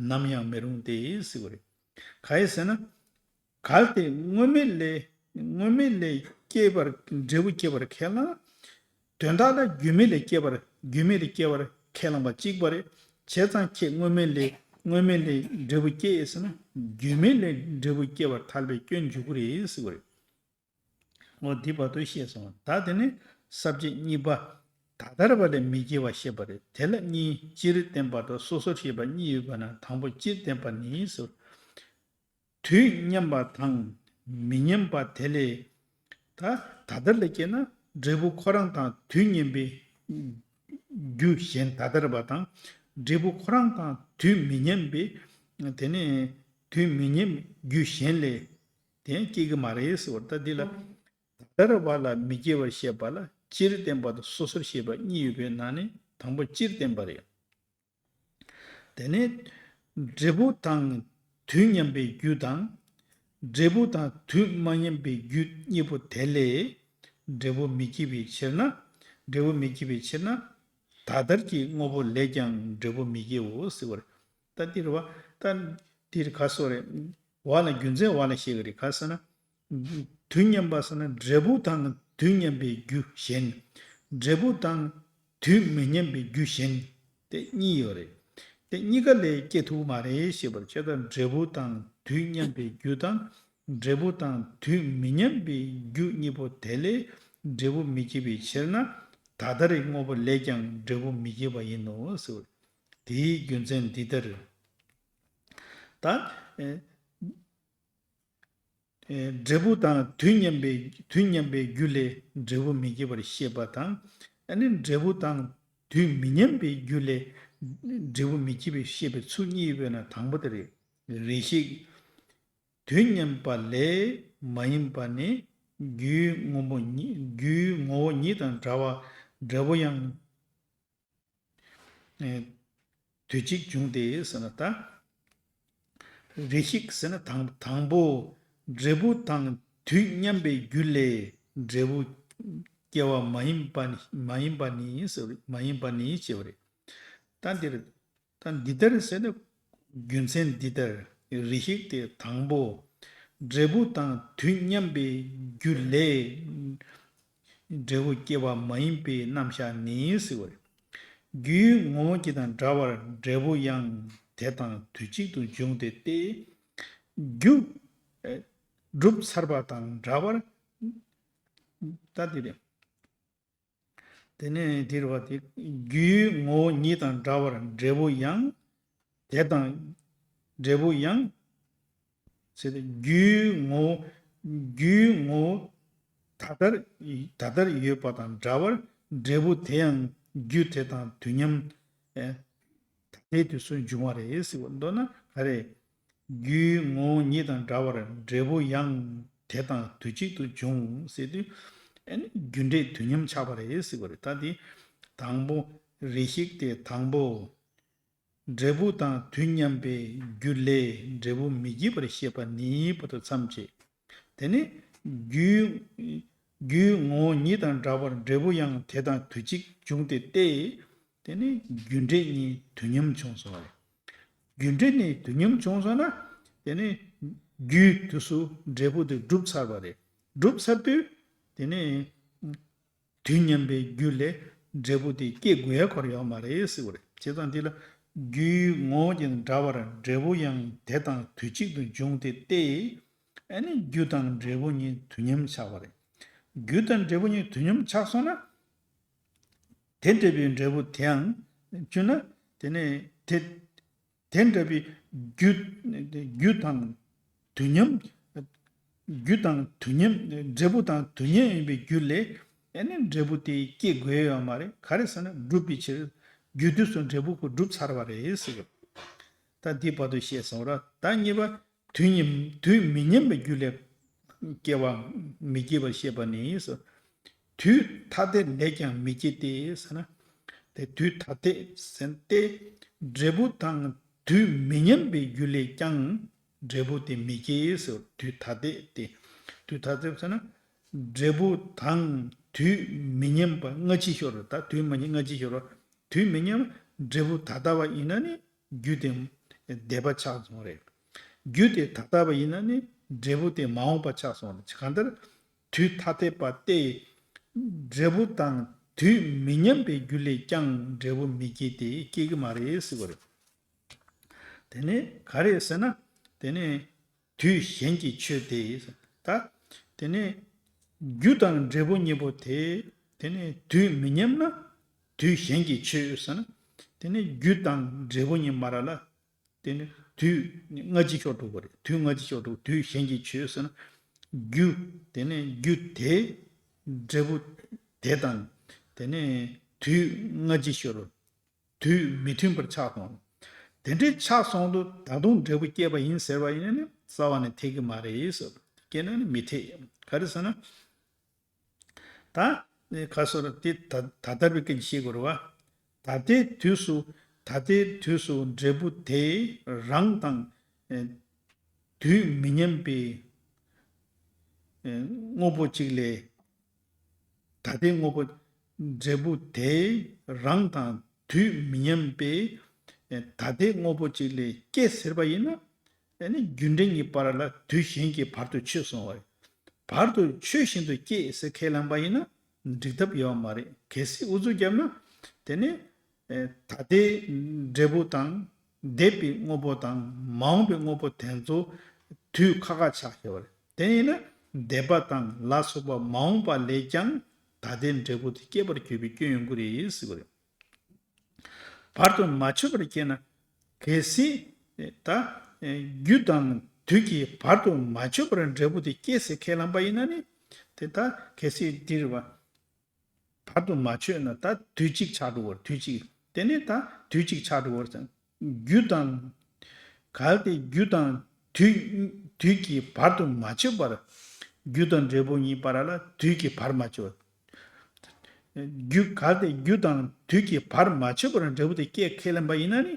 ནམ་ཡང་མི་རུང་སྟེ་ཟེར་བ་རེད། ག་ཡི་ཟེར་ན། གལ་ཏེ་དངོས་མེད་ལས། དངོས་མེད་ལས་ སྐྱེ་བར་འབྲས་བུ་སྐྱེ་བར་ཁས་བླངས། དོན་དག་ལ་རྒྱུ་མེད་ལས་སྐྱེ་བར་རྒྱུ་མེད་ལས་སྐྱེ་བར་ཁས་བླངས་པ་གཅིག་པ་རེད། བྱས་ཙང་ཁྱེད་དངོས་མེད་ལས་དངོས་མེད་ལས་འབྲས་བུ་སྐྱེ་ཟེར་ན་རྒྱུ་མེད་ལས་འབྲས་བུ་སྐྱེ་བར་ཐལ་བའི་སྐྱོན་འཇུག་གི་རེད་ཟེར་བ་རེད། འོ་འདི་བར་དུ་ཤེས་སོང་། ད་དེ་ནས་ས་བཅད་གཉིས་པ། ད་ལྟར་བ་ལས་མི་སྐྱེ་བ་བཤད་པ་རེད། དེ་ལ་གཉིས། སྤྱིར་བསྟན་པ་དང་སོ་སོར་བཤད་པ་གཉིས་ཡོད་པ་ན་དང་པོ་སྤྱིར་བསྟན་པ་ནི་ཟེར། དུས་མཉམ་པ་དང་མི་མཉམ་པ་དེ་ལས། ད་ད་ལྟར་ལ་སྐྱེས་ན་འབྲས་བུ་ཁོ་རང་དང་དུས་མཉམ་པའི་རྒྱུ་གཞན། ད་ལྟར་བ་དང་འབྲས་བུ་ཁོ་རང་དང་དུས་མི་མཉམ་པའི། དེ་ནས་དུས་མི་མཉམ་རྒྱུ་གཞན་ལས་དེ་སྐྱེ་གི་མ་རེད་ཟེར་བ། ད་འདི་ལ་ད་ལྟར་བ་ལ་མི་སྐྱེ་བར་བཤད་པ་ལ་སྤྱིར་བསྟན་པ་དང་སོ་སོར་བཤད་པ་གཉིས་ཡོད་པའི་ནང་ནས་དང་པོ་སྤྱིར་བསྟན་པ་རེད། དེ་ནས་འབྲས་བུ་དང་དུས་མཉམ་པའི་རྒྱུ་དང་། འབྲས་བུ་དང་དུས་མ་མཉམ་པའི་རྒྱུ་གཉིས་པོ་དེ་ལས་འབྲས་བུ་མི་སྐྱེ་བའི་ཕྱིར་ན། འབྲས་བུ་མི་སྐྱེ་བའི་ཕྱིར་ན། ད་ལྟར་གྱི་དངོས་པོ་ལས་ཀྱང་འབྲས་བུ་མི་སྐྱེའོ་ཟེར་བ་རེད། ད་འདིར་བ་ད་འདིར་ག་སོ་རེད། བ་ལ་རྒྱུ་མཚན་བ་ལ་བཤད་གི་རེད། ག་ཟེར་ན། དུས་མཉམ་པ་ཟེར་ན་འབྲས་བུ་དང་དུས་མཉམ་པའི་རྒྱུ་གཞན། འབྲས་བུ་དང་དུས་མི་མཉམ་པའི་རྒྱུ་གཞན། དེ་གཉིས་ཡོད་རེད། དེ་གཉིས་ཀ་ལས་སྐྱེ་ཐུབ་མ་རེད་ཞེས་པར་བྱེད་དང་། འབྲས་བུ་དང་དུས་མཉམ་པའི་རྒྱུ་དང་། འབྲས་བུ་དང་དུས་མི་མཉམ་པའི་རྒྱུ་གཉིས་པོ་དེ་ལས་འབྲས་བུ་མི་སྐྱེ་བའི་ཕྱིར་ན། ད་ལྟར་གྱི་དངོས་པོ་ལས་ཀྱང་འབྲས་བུ་མི་སྐྱེ་བ་ཡིན་ནོ་ཟེར། དེའི་རྒྱུ་མཚན་འདི་ལྟར། ད། འབྲས་བུ་དང་དུས་མཉམ་པའི་དུས་མཉམ་པའི་རྒྱུ་ལས་འབྲས་བུ་མི་སྐྱེ་བར་བཤད་པ་དང་། ཨ་ནི་འབྲས་བུ་དང་དུས་མི་མཉམ་པའི་རྒྱུ་ལས་འབྲས་བུ་མི་སྐྱེ་བའི་བཤད་པའི་ཚུལ་གཉིས་ཡོད་པས་ན་དང་པོ་དེ་རེད། རེ་ཞིག་དུས་མཉམ་པ་ལས་མ་ཡིན་པ་ནི། རྒྱུའི་ངོ་བོ་ཉིད་རྒྱུའི་ངོ་བོ་ཉིད་དང་འདྲ་བར་འབྲས་བུ་ཡང་དུས་གཅིག་འབྱུང་སྟེ་ཟེར་ན། ད་རེ་ཞིག་ཟེར་ན་དང་དང་པོ། འབྲས་བུ་དང་དུས་མཉམ་པའི་རྒྱུ་ལས་འབྲས་བུ་སྐྱེ་བ་མ་ཡིན་པ་མ་ཡིན་པ་ནི་ཟེར། མ་ཡིན་པ་ནི་ཞེས་པ་རེད། ད་འདིར་ད་འདི་ལྟར་ཟེར་ན། རྒྱུ་མཚན་འདི་ལྟར། རེ་ཞིག་སྟེ་དང་པོ། འབྲས་བུ་དང་དུས་མཉམ་པའི་རྒྱུ་ལས་འབྲས་བུ་སྐྱེ་བ་མ་ཡིན་པའི་རྣམ་གཞག་ནི་ཟེར་བ་རེད། རྒྱུའི་ངོ་བོ་ཉིད་དང་འདྲ་བར་འབྲས་བུ་ཡང་དེ་དང་དུས་གཅིག་ཏུ་འབྱུང་སྟེ་སྟེ། རྒྱུ་སྒྲུབ་ཚར་བ་དང་འདྲ་བར། ད་འདི་རེད། དེ་ནས་འདིར་བ་དེ། རྒྱུའི་ངོ་བོ་ཉིད་དང་འདྲ་བར་འབྲས་བུ་ཡང་། དེ་དང་། འབྲས་བུ་ཡང་། ཟེར་ཏེ་རྒྱུའི་ངོ་བོ། རྒྱུའི་ངོ་བོ་ད་ལྟར་ད་ལྟར་ཡོད་པ་དང་འདྲ་བར་འབྲས་བུ་དེ་ཡང་རྒྱུ་དེ་དང་དུས་མཉམ། ཨེ། ད་ལྟའི་དུས་སུ་འབྱུང་བ་རེད་ཟེར་བ། མདོར་ན་ག་རེ། རྒྱུའི་ངོ་བོ་ཉིད་དང་འདྲ་བར་འབྲས་བུ་ཡང་དེ་དང་དུས་གཅིག་ཏུ་འབྱུང་ཟེར་དུས། ཨ་ནི་རྒྱུ་འབྲས་དུས་མཉམ་ཆགས་པ་རེད་ཟེར་བ་རེད། ད་འདི་དང་པོ། རེ་ཞིག་སྟེ་དང་པོ། འབྲས་བུ་དང་དུས་མཉམ་པའི་རྒྱུ་ལས་འབྲས་བུ་མི་སྐྱེ་བར་བཤད་པ་ནི་བར་དུ་མཚམས་བཅད། དེ་ནི་རྒྱུའི། རྒྱུའི་ངོ་བོ་ཉིད་དང་འདྲ་བར་འབྲས་བུ་ཡང་དེ་དང་དུས་གཅིག་འབྱུང་སྟེ་སྟེ། དེ་ནི་རྒྱུ་འབྲས་གཉིས་དུས་མཉམ་བྱུང་སོང་བ་རེད། རྒྱུ་འབྲས་གཉིས་དུས་མཉམ་བྱུང་སོང་ན། དེ་ནི་རྒྱུའི་དུས་སུ་འབྲས་བུ་དེ་གྲུབ་ཚར་བ་རེད། གྲུབ་ཚར་དུས། དེ་ནི་དུས་མཉམ་པའི་རྒྱུ་ལས་འབྲས་བུ་དེ་སྐྱེ་དགོས་ཡ་ཁོ་རང་ཡོད་མ་རེད་ཟེར་བ་རེད། བྱས་ཙང་འདི་ལ་རྒྱུའི་ངོ་བོ་ཉིད་དང་འདྲ་བར་འབྲས་བུ་ཡང་དེ་དང་དུས་གཅིག་ཏུ་འབྱུང་སྟེ་སྟེ། ཨ་ནི་རྒྱུ་དང་འབྲས་བུ་གཉིས་དུས་མཉམ་ཆགས་པ་རེད། རྒྱུ་དང་འབྲས་བུ་གཉིས་དུས་མཉམ་ཆགས་སོང་ན། དེ་འདྲ་བའི་འབྲས་བུ་དེའང་བཅུ་ན། དེ་ནས་དེ་དེ་འདྲ་བའི་རྒྱུ། རྒྱུ་དང་དུས་མཉམ། རྒྱུ་དང་དུས་མཉམ། འབྲས་བུ་དང་དུས་མཉམ་ཡིན་པའི་རྒྱུ་ལས། ཨ་ནི་འབྲས་བུ་དེ་སྐྱེ་དགོས་ཡོད་མ་རེད། ག་རེ་ཟེར་ན་སྒྲུབ་པའི་ཕྱིར་རྒྱུ་དུས་སུ་འབྲས་བུ་ཁོ་གྲུབ་ཚར་བ་རེད་ཟེར་གི། ད་འདི་བར་དུ་བཤད་སོང་ར། ད་གཉིས་པ། དུས་མཉམ། དུས་མི་མཉམ་པའི་རྒྱུ་ལས་སྐྱེ་བ་མི་སྐྱེ་བར་བཤད་པ་ནི་ཟེར། དུས་ཐ་དད་ལས་ཀྱང་མི་སྐྱེ་སྟེ་ཟེར་ན། དེ་དུས་ཐ་དད་ཟེར་ཏེ། འབྲས་བུ་དང་དུས་མི་མཉམ་པའི་རྒྱུ་ལས་ཀྱང་འབྲས་བུ་དེ་མི་སྐྱེ་ཟེར། དུས་ཐ་དད་དེ། དུས་ཐ་དད་ཟེར་ན། འབྲས་བུ་དང་དུས་མི་མཉམ་པ་སྔ་ཕྱི་ཤོར་བ། ད་དུས་མ་ཉིད་སྔ་ཕྱི་ཤོར་བ། དུས་མི་མཉམ་པ་འབྲས་བུ་ད་ལྟ་བ་ཡིན་ན་ནི་རྒྱུ་དེ་འདས་པ་ཆགས་སོང་རེད། རྒྱུ་དེ་ད་ལྟ་བ་ཡིན་ན་ནི་འབྲས་བུ་དེ་མ་འོངས་པ་ཆགས་སོང་རེད། གང་ལྟར། དུས་ཐ་དད་པ་སྟེ། འབྲས་བུ་དང་དུས་མི་མཉམ་པའི་རྒྱུ་ལས་ཀྱང་འབྲས་བུ་མི་སྐྱེ་སྟེ་སྐྱེ་གི་མ་རེད་ཟེར་བ་རེད། དེ་ནས་ག་རེ་ཟེར་ན། དེ་ནས་དུས་གཞན་གྱི་ཆོས་ཏེ། ད་དེ་ནས་རྒྱུ་དང་འབྲས་བུ་གཉིས་པོ་དེ། དེ་ནས་དུས་མི་མཉམ་ན་དུས་གཞན་གྱི་ཆོས་ཟེར་ན། དེ་ནས་རྒྱུ་དང་འབྲས་བུ་གཉིས་མ་ར་ལ། དེ་ནི་དུས་སྔ་ཕྱི་ཤོར་འགྲོ་གི་རེད། དུས་སྔ་ཕྱི་ཤོར་འགྲོ། དུས་གཞན་གྱི་ཆོས་ཟེར་ན། རྒྱུ། དེ་ནས་རྒྱུ་དེ། འབྲས་བུ་དེ་དང་། དེ་ནས་དུས་སྔ་ཕྱི་ཤོར། དུས་མི་མཐུན་པར་ཆགས་སོང་། དེ་འདྲའི་ཆགས་སོང་དུས་ད་དུང་འབྲས་བུ་སྐྱེས་པ་ཡིན་ཟེར་བ་ཡིན་ན་ནི་རྩ་བ་ནས་འཐད་ཀྱི་མ་རེད་ཟེར། སྐྱེས་ན་ནི་མི་འཐད། ག་རེ་ཟེར་ན། ད་ཁ་སོར་དེ་ད་ད་ལྟར་བའི་སྐད་ཆ་བཤད་དགོས་རེད་བ། ད་ལྟའི་དུས་སུ། ད་ལྟའི་དུས་སུ་འབྲས་བུ་དེ་རང་དང་། ཨེ། དུས་མི་མཉམ་པའི། ཨེ། དངོས་པོ་གཅིག་ལས། ད་ལྟའི་དངོས་པོ། འབྲས་བུ་དེ་རང་དང་དུས་མི་མཉམ་པའི། ཨེ། ད་ལྟའི་དངོས་པོ་གཅིག་ལས་སྐྱེ་ཟེར་བ་ཡིན་ན། ཨེ་ནི་རྒྱུ་འབྲས་གཉིས་བར་ལ་དུས་གཞན་གྱིས་བར་དུ་ཆོད་སོང་བ་རེད། བར་དུ་ཆོད་བཞིན་དུ་སྐྱེས་ཟེར་ཁས་བླངས་པ་ཡིན་ན་འགྲིག་ཐབས་ཡོད་མ་རེད། གལ་སྲིད་ཨུ་ཚུགས་བརྒྱབ་ན། དེ་ནི། ཨེ། ད་ལྟའི་འབྲས་བུ་དང་། འདས་པའི་དངོས་པོ་དང་མ་འོངས་པའི་དངོས་པོ་དེ་ཚོ་དུས་ཁ་ཁ་ཆགས་ཤེས་པ་རེད། དེ་ཡིན་ན་འདས་པ་དང་ལ་སོགས་པ་མ་འོངས་པ་ལས་ཀྱང་ད་ལྟའི་འབྲས་བུ་དེ་སྐྱེད་པར་གྱུར་པའི་སྐྱོན་ཡོང་གི་རེད་ཟེར་བ་རེད། བར་དུ་མ་ཆོད་པར་སྐྱེས་ན། གལ་སྲིད། ད། རྒྱུ་དང་དུས་ཀྱིས་བར་དུ་མ་ཆོད་པར་འབྲས་བུ་དེ་སྐྱེ་ཟེར་ཁས་བླངས་པ་ཡིན་ན་ནི། དེ་ད་གལ་སྲིད་འདིར་བ། བར་དུ་མ་ཆོད་ན་ད་དུས་གཅིག་ཆགས་འགྲོ་བར། དུས་གཅིག་དེ་ནི་ད་དུས་གཅིག་ཆགས་འགྲོ་བར་ཟེར། རྒྱུ་དང་། གལ་ཏེ་རྒྱུ་དང་དུས། དུས་ཀྱིས་བར་དུ་མ་ཆོད་པར། རྒྱུ་དང་འབྲས་བུ་གཉིས་བར་ལ་དུས་ཀྱིས་བར་མ་ཆོད། རྒྱུ། གལ་ཏེ་རྒྱུ་དང་དུས་ཀྱིས་བར་མ་ཆོད་པར་འབྲས་བུ་དེ་སྐྱེ་ཁས་ལེན་པ་ཡིན་ན་ནི།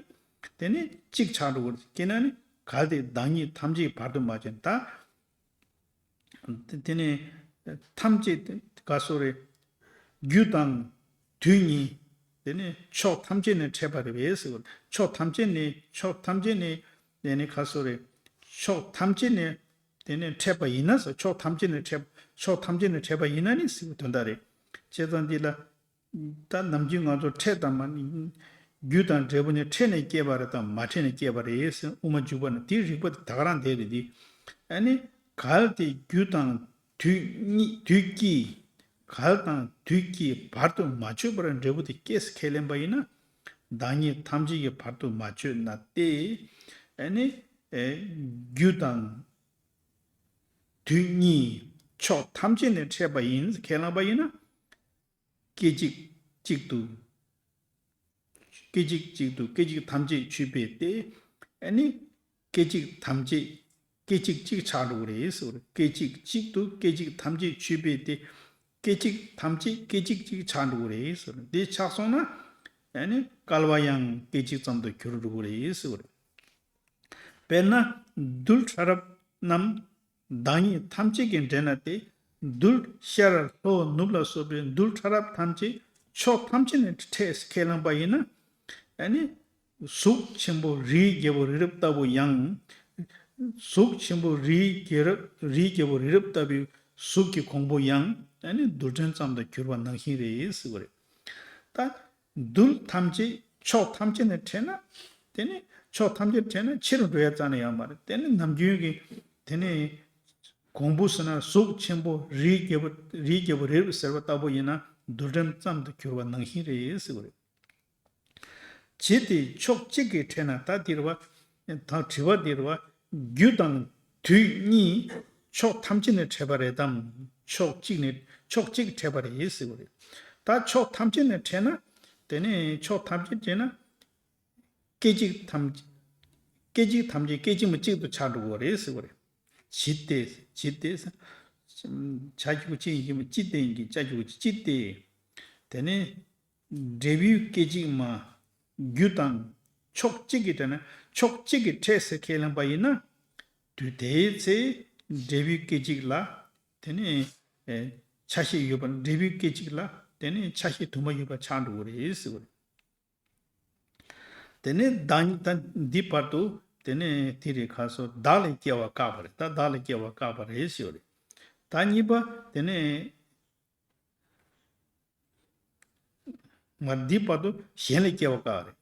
དེ་ནི་གཅིག་ཆགས་འགྲོ་གི་རེད། སྐྱེས་ན་ནི་གལ་ཏེ་བདག་ཉིད་ཐམས་ཅད་བར་དུ་མ་ཆོད་ད། དེ་ནི་ཐམས་ཅད་ག་སོ་རེད། རྒྱུ་དང་དུས་གཉིས། དེ་ནི་ཕྱོགས་ཐམས་ཅད་ནས་འཕྲད་པ་རེད་པས་ཟེར་བ། ཕྱོགས་ཐམས་ཅད་ནས། ཕྱོགས་ཐམས་ཅད་ནས། དེ་ནི་ག་སོ་རེད། ཕྱོགས་ཐམས་ཅད་ནས། དེ་ནས་འཕྲད་པ་ཡིན་ན་ཟེར། ཕྱོགས་ཐམས་ཅད་ནས་འཕྲད། ཕྱོགས་ཐམས་ཅད་ནས་འཕྲད་པ་ཡིན་ན་ནི་ཟེར་བའི་དོན་དག་རེད། བྱས་ཙང་འདི་ལ། ད་ནམ་རྒྱུན་ང་ཚོ་འཕྲད་དང་མ། རྒྱུ་དང་འབྲས་བུ་ནི་འཕྲད་ནས་སྐྱེས་པ་རེད་དམ་མ་འཕྲད་ནས་སྐྱེས་པ་རེད་ཟེར་དབུ་མ་འཇུག་པ་ན་དེའི་རིགས་པ་དེ་ད་ག་རང་བསྡད་རེད་དེ། ཨ་ནི། གལ་ཏེ་རྒྱུ་དང་དུས་གཉིས། དུས་ཀྱིས། གལ་དང་དུས་ཀྱིས་བར་དུ་མ་ཆོད་པར་འབྲས་བུ་དེ་སྐྱེ་ཟེར་ཁས་ལེན་པ་ཡིན་ན། བདག་ཉིད་ཐམས་ཅད་ཀྱིས་བར་དུ་མ་ཆོད་ན་སྟེ། ཨ་ནི། ཨེ། རྒྱུ་དང་དུས་གཉིས་ཕྱོགས་ཐམས་ཅད་ནས་འཕྲད་པ་ཡིན་ཁས་བླངས་པ་ཡིན་ན། སྐད་ཅིག་གཅིག་ཏུ། སྐད་ཅིག་གཅིག་ཏུ་སྐད་ཅིག་ཐམས་ཅད་ཆོད་པས་ཏེ། ཨ་ནི། སྐད་ཅིག་ཐམས་ཅད། སྐད་ཅིག་གཅིག་ཆགས་འགྲོ་གི་རེད་ཟེར་བ་རེད། སྐད་ཅིག་གཅིག་ཏུ་སྐད་ཅིག་ཐམས་ཅད་ཆོད་པས་ཏེ། སྐད་ཅིག་ཐམས་ཅད་སྐད་ཅིག་གཅིག་ཆགས་འགྲོ་གི་རེད་ཟེར་བ་རེད། དེ་ཆགས་སོང་ན། ཨ་ནི་བསྐལ་པ་ཡང་སྐད་ཅིག་ཙམ་དུ་གྱུར་འགྲོ་གི་རེད་ཟེར་བ་རེད། དཔེར་ན། རྡུལ་ཕྲ་རབ་རྣམས་བདག་ཉིད་ཐམས་ཅད་ཀྱིས་འདྲེན་ན་སྟེ། རྡུལ་ཤར་ལྷོ་ནུབ་ལ་སོགས་པའི་རྡུལ་ཕྲ་རབ་ཐམས་ཅད་ཕྱོགས་ཐམས་ཅད་ནས་འཕྲད་ཁས་བླངས་པ་ཡིན་ན། ཨ་ནི། གཟུགས་ཆེན་པོ་རིའི་རྒྱལ་པོ་རི་རབ་ལྟ་བུ་ཡང་། གཟུགས་ཆེན་པོ་རིའི་རྒྱལ་རབ། རིའི་རྒྱལ་པོ་རི་རབ་ལྟ་བུའི་གཟུགས་ཀྱི་གོང་བུ་ཡང་ཨ་ནི་རྡུལ་ཕྲན་ཙམ་དུ་གྱུར་པ་ནང་བཞིན་རེད་ཟེར་བ་རེད། ད། རྡུལ་ཐམས་ཅད་ཕྱོགས་ཐམས་ཅད་ནས་འཕྲད་ན། དེ་ནི་ཕྱོགས་ཐམས་ཅད་འཕྲད་ན་ཕྱི་རུ་འགྲོ་ཡ་རྩ་ནས་ཡོད་མ་རེད། དེ་ནི་ནམ་རྒྱུན་གྱི། དེ་ནི་གོང་བུ་ཟེར་ན་གཟུགས་ཆེན་པོ་རིའི་རྒྱལ་པོ། རིའི་རྒྱལ་པོ་རི་རབ་ཟེར་བ་ལྟ་བུ་ཡིན་ན་རྡུལ་ཕྲན་ཙམ་དུ་གྱུར་པ་ནང་བཞིན་རེད་ཟེར་བ་རེད། ཇི་སྟེ་ཕྱོགས་གཅིག་གིས་འཕྲད་ན། ད་འདིར་བ། ད་དྲི་བ་འདིར་བ། རྒྱུ་དང་དུས་གཉིས་ཕྱོགས་ཐམས་ཅད་ནས་འཕྲད་པ་རེད་དམ། ཕྱོགས་གཅིག་ནས། ཕྱོགས་གཅིག་འཕྲད་པ་རེད་ཟེར་བ་རེད། ད་ཕྱོགས་ཐམས་ཅད་ནས་འཕྲད་ན། དེ་ནས་ཕྱོགས་ཐམས་ཅད་འཕྲད་ན། སྐད་ཅིག་ཐམས། སྐད་ཅིག་ཐམས་ཅད་སྐད་ཅིག་མ་གཅིག་ཏུ་ཆགས་འགྲོ་གི་རེད་ཟེར་བ་རེད། ཇི་སྟེ། ཇི་སྟེ། ཆ་གི་གུ་ཅི་ཡིན་གྱི་མ་ཅི་སྟེ་ཡིན་གྱི་ཆ་གི་གུ་ཅི་སྟེ། དེ་ནས་འབྲས་བུའི་སྐད་ཅིག་མ། རྒྱུ་དང་ཕྱོགས་གཅིག་གིས་འཕྲད་ན། ཕྱོགས་གཅིག་གིས་འཕྲད་ཟེར་ཁས་ལེན་པ་ཡིན་ན། དུས་དེའི་ཚེ་འབྲས་བུའི་སྐད་ཅིག་ལ། དེ་ནས་ཨེ། ཆ་ཤས་ཡོད་པ། འབྲས་བུའི་སྐད་ཅིག་ལ་དེ་ནས་ཆ་ཤས་དུ་མ་ཡོད་པ་ཆགས་འགྲོ་གི་རེད་ཟེར་བ་རེད། དེ་ནས་བདག་ཉིད་ད་འདི་བར་དུ། དེ་ནས་དེ་རེད་ཁ་སོ་བདག་ལས་སྐྱེ་བ་བཀག་པ་རེད། ད་བདག་ལས་སྐྱེ་བ་བཀག་པ་རེད་ཟེར་བ་རེད། ད་གཉིས་པ་དེ་ནས་མར་འདི་བར་དུ་གཞན་ལས་སྐྱེ་བ་བཀག་རེད།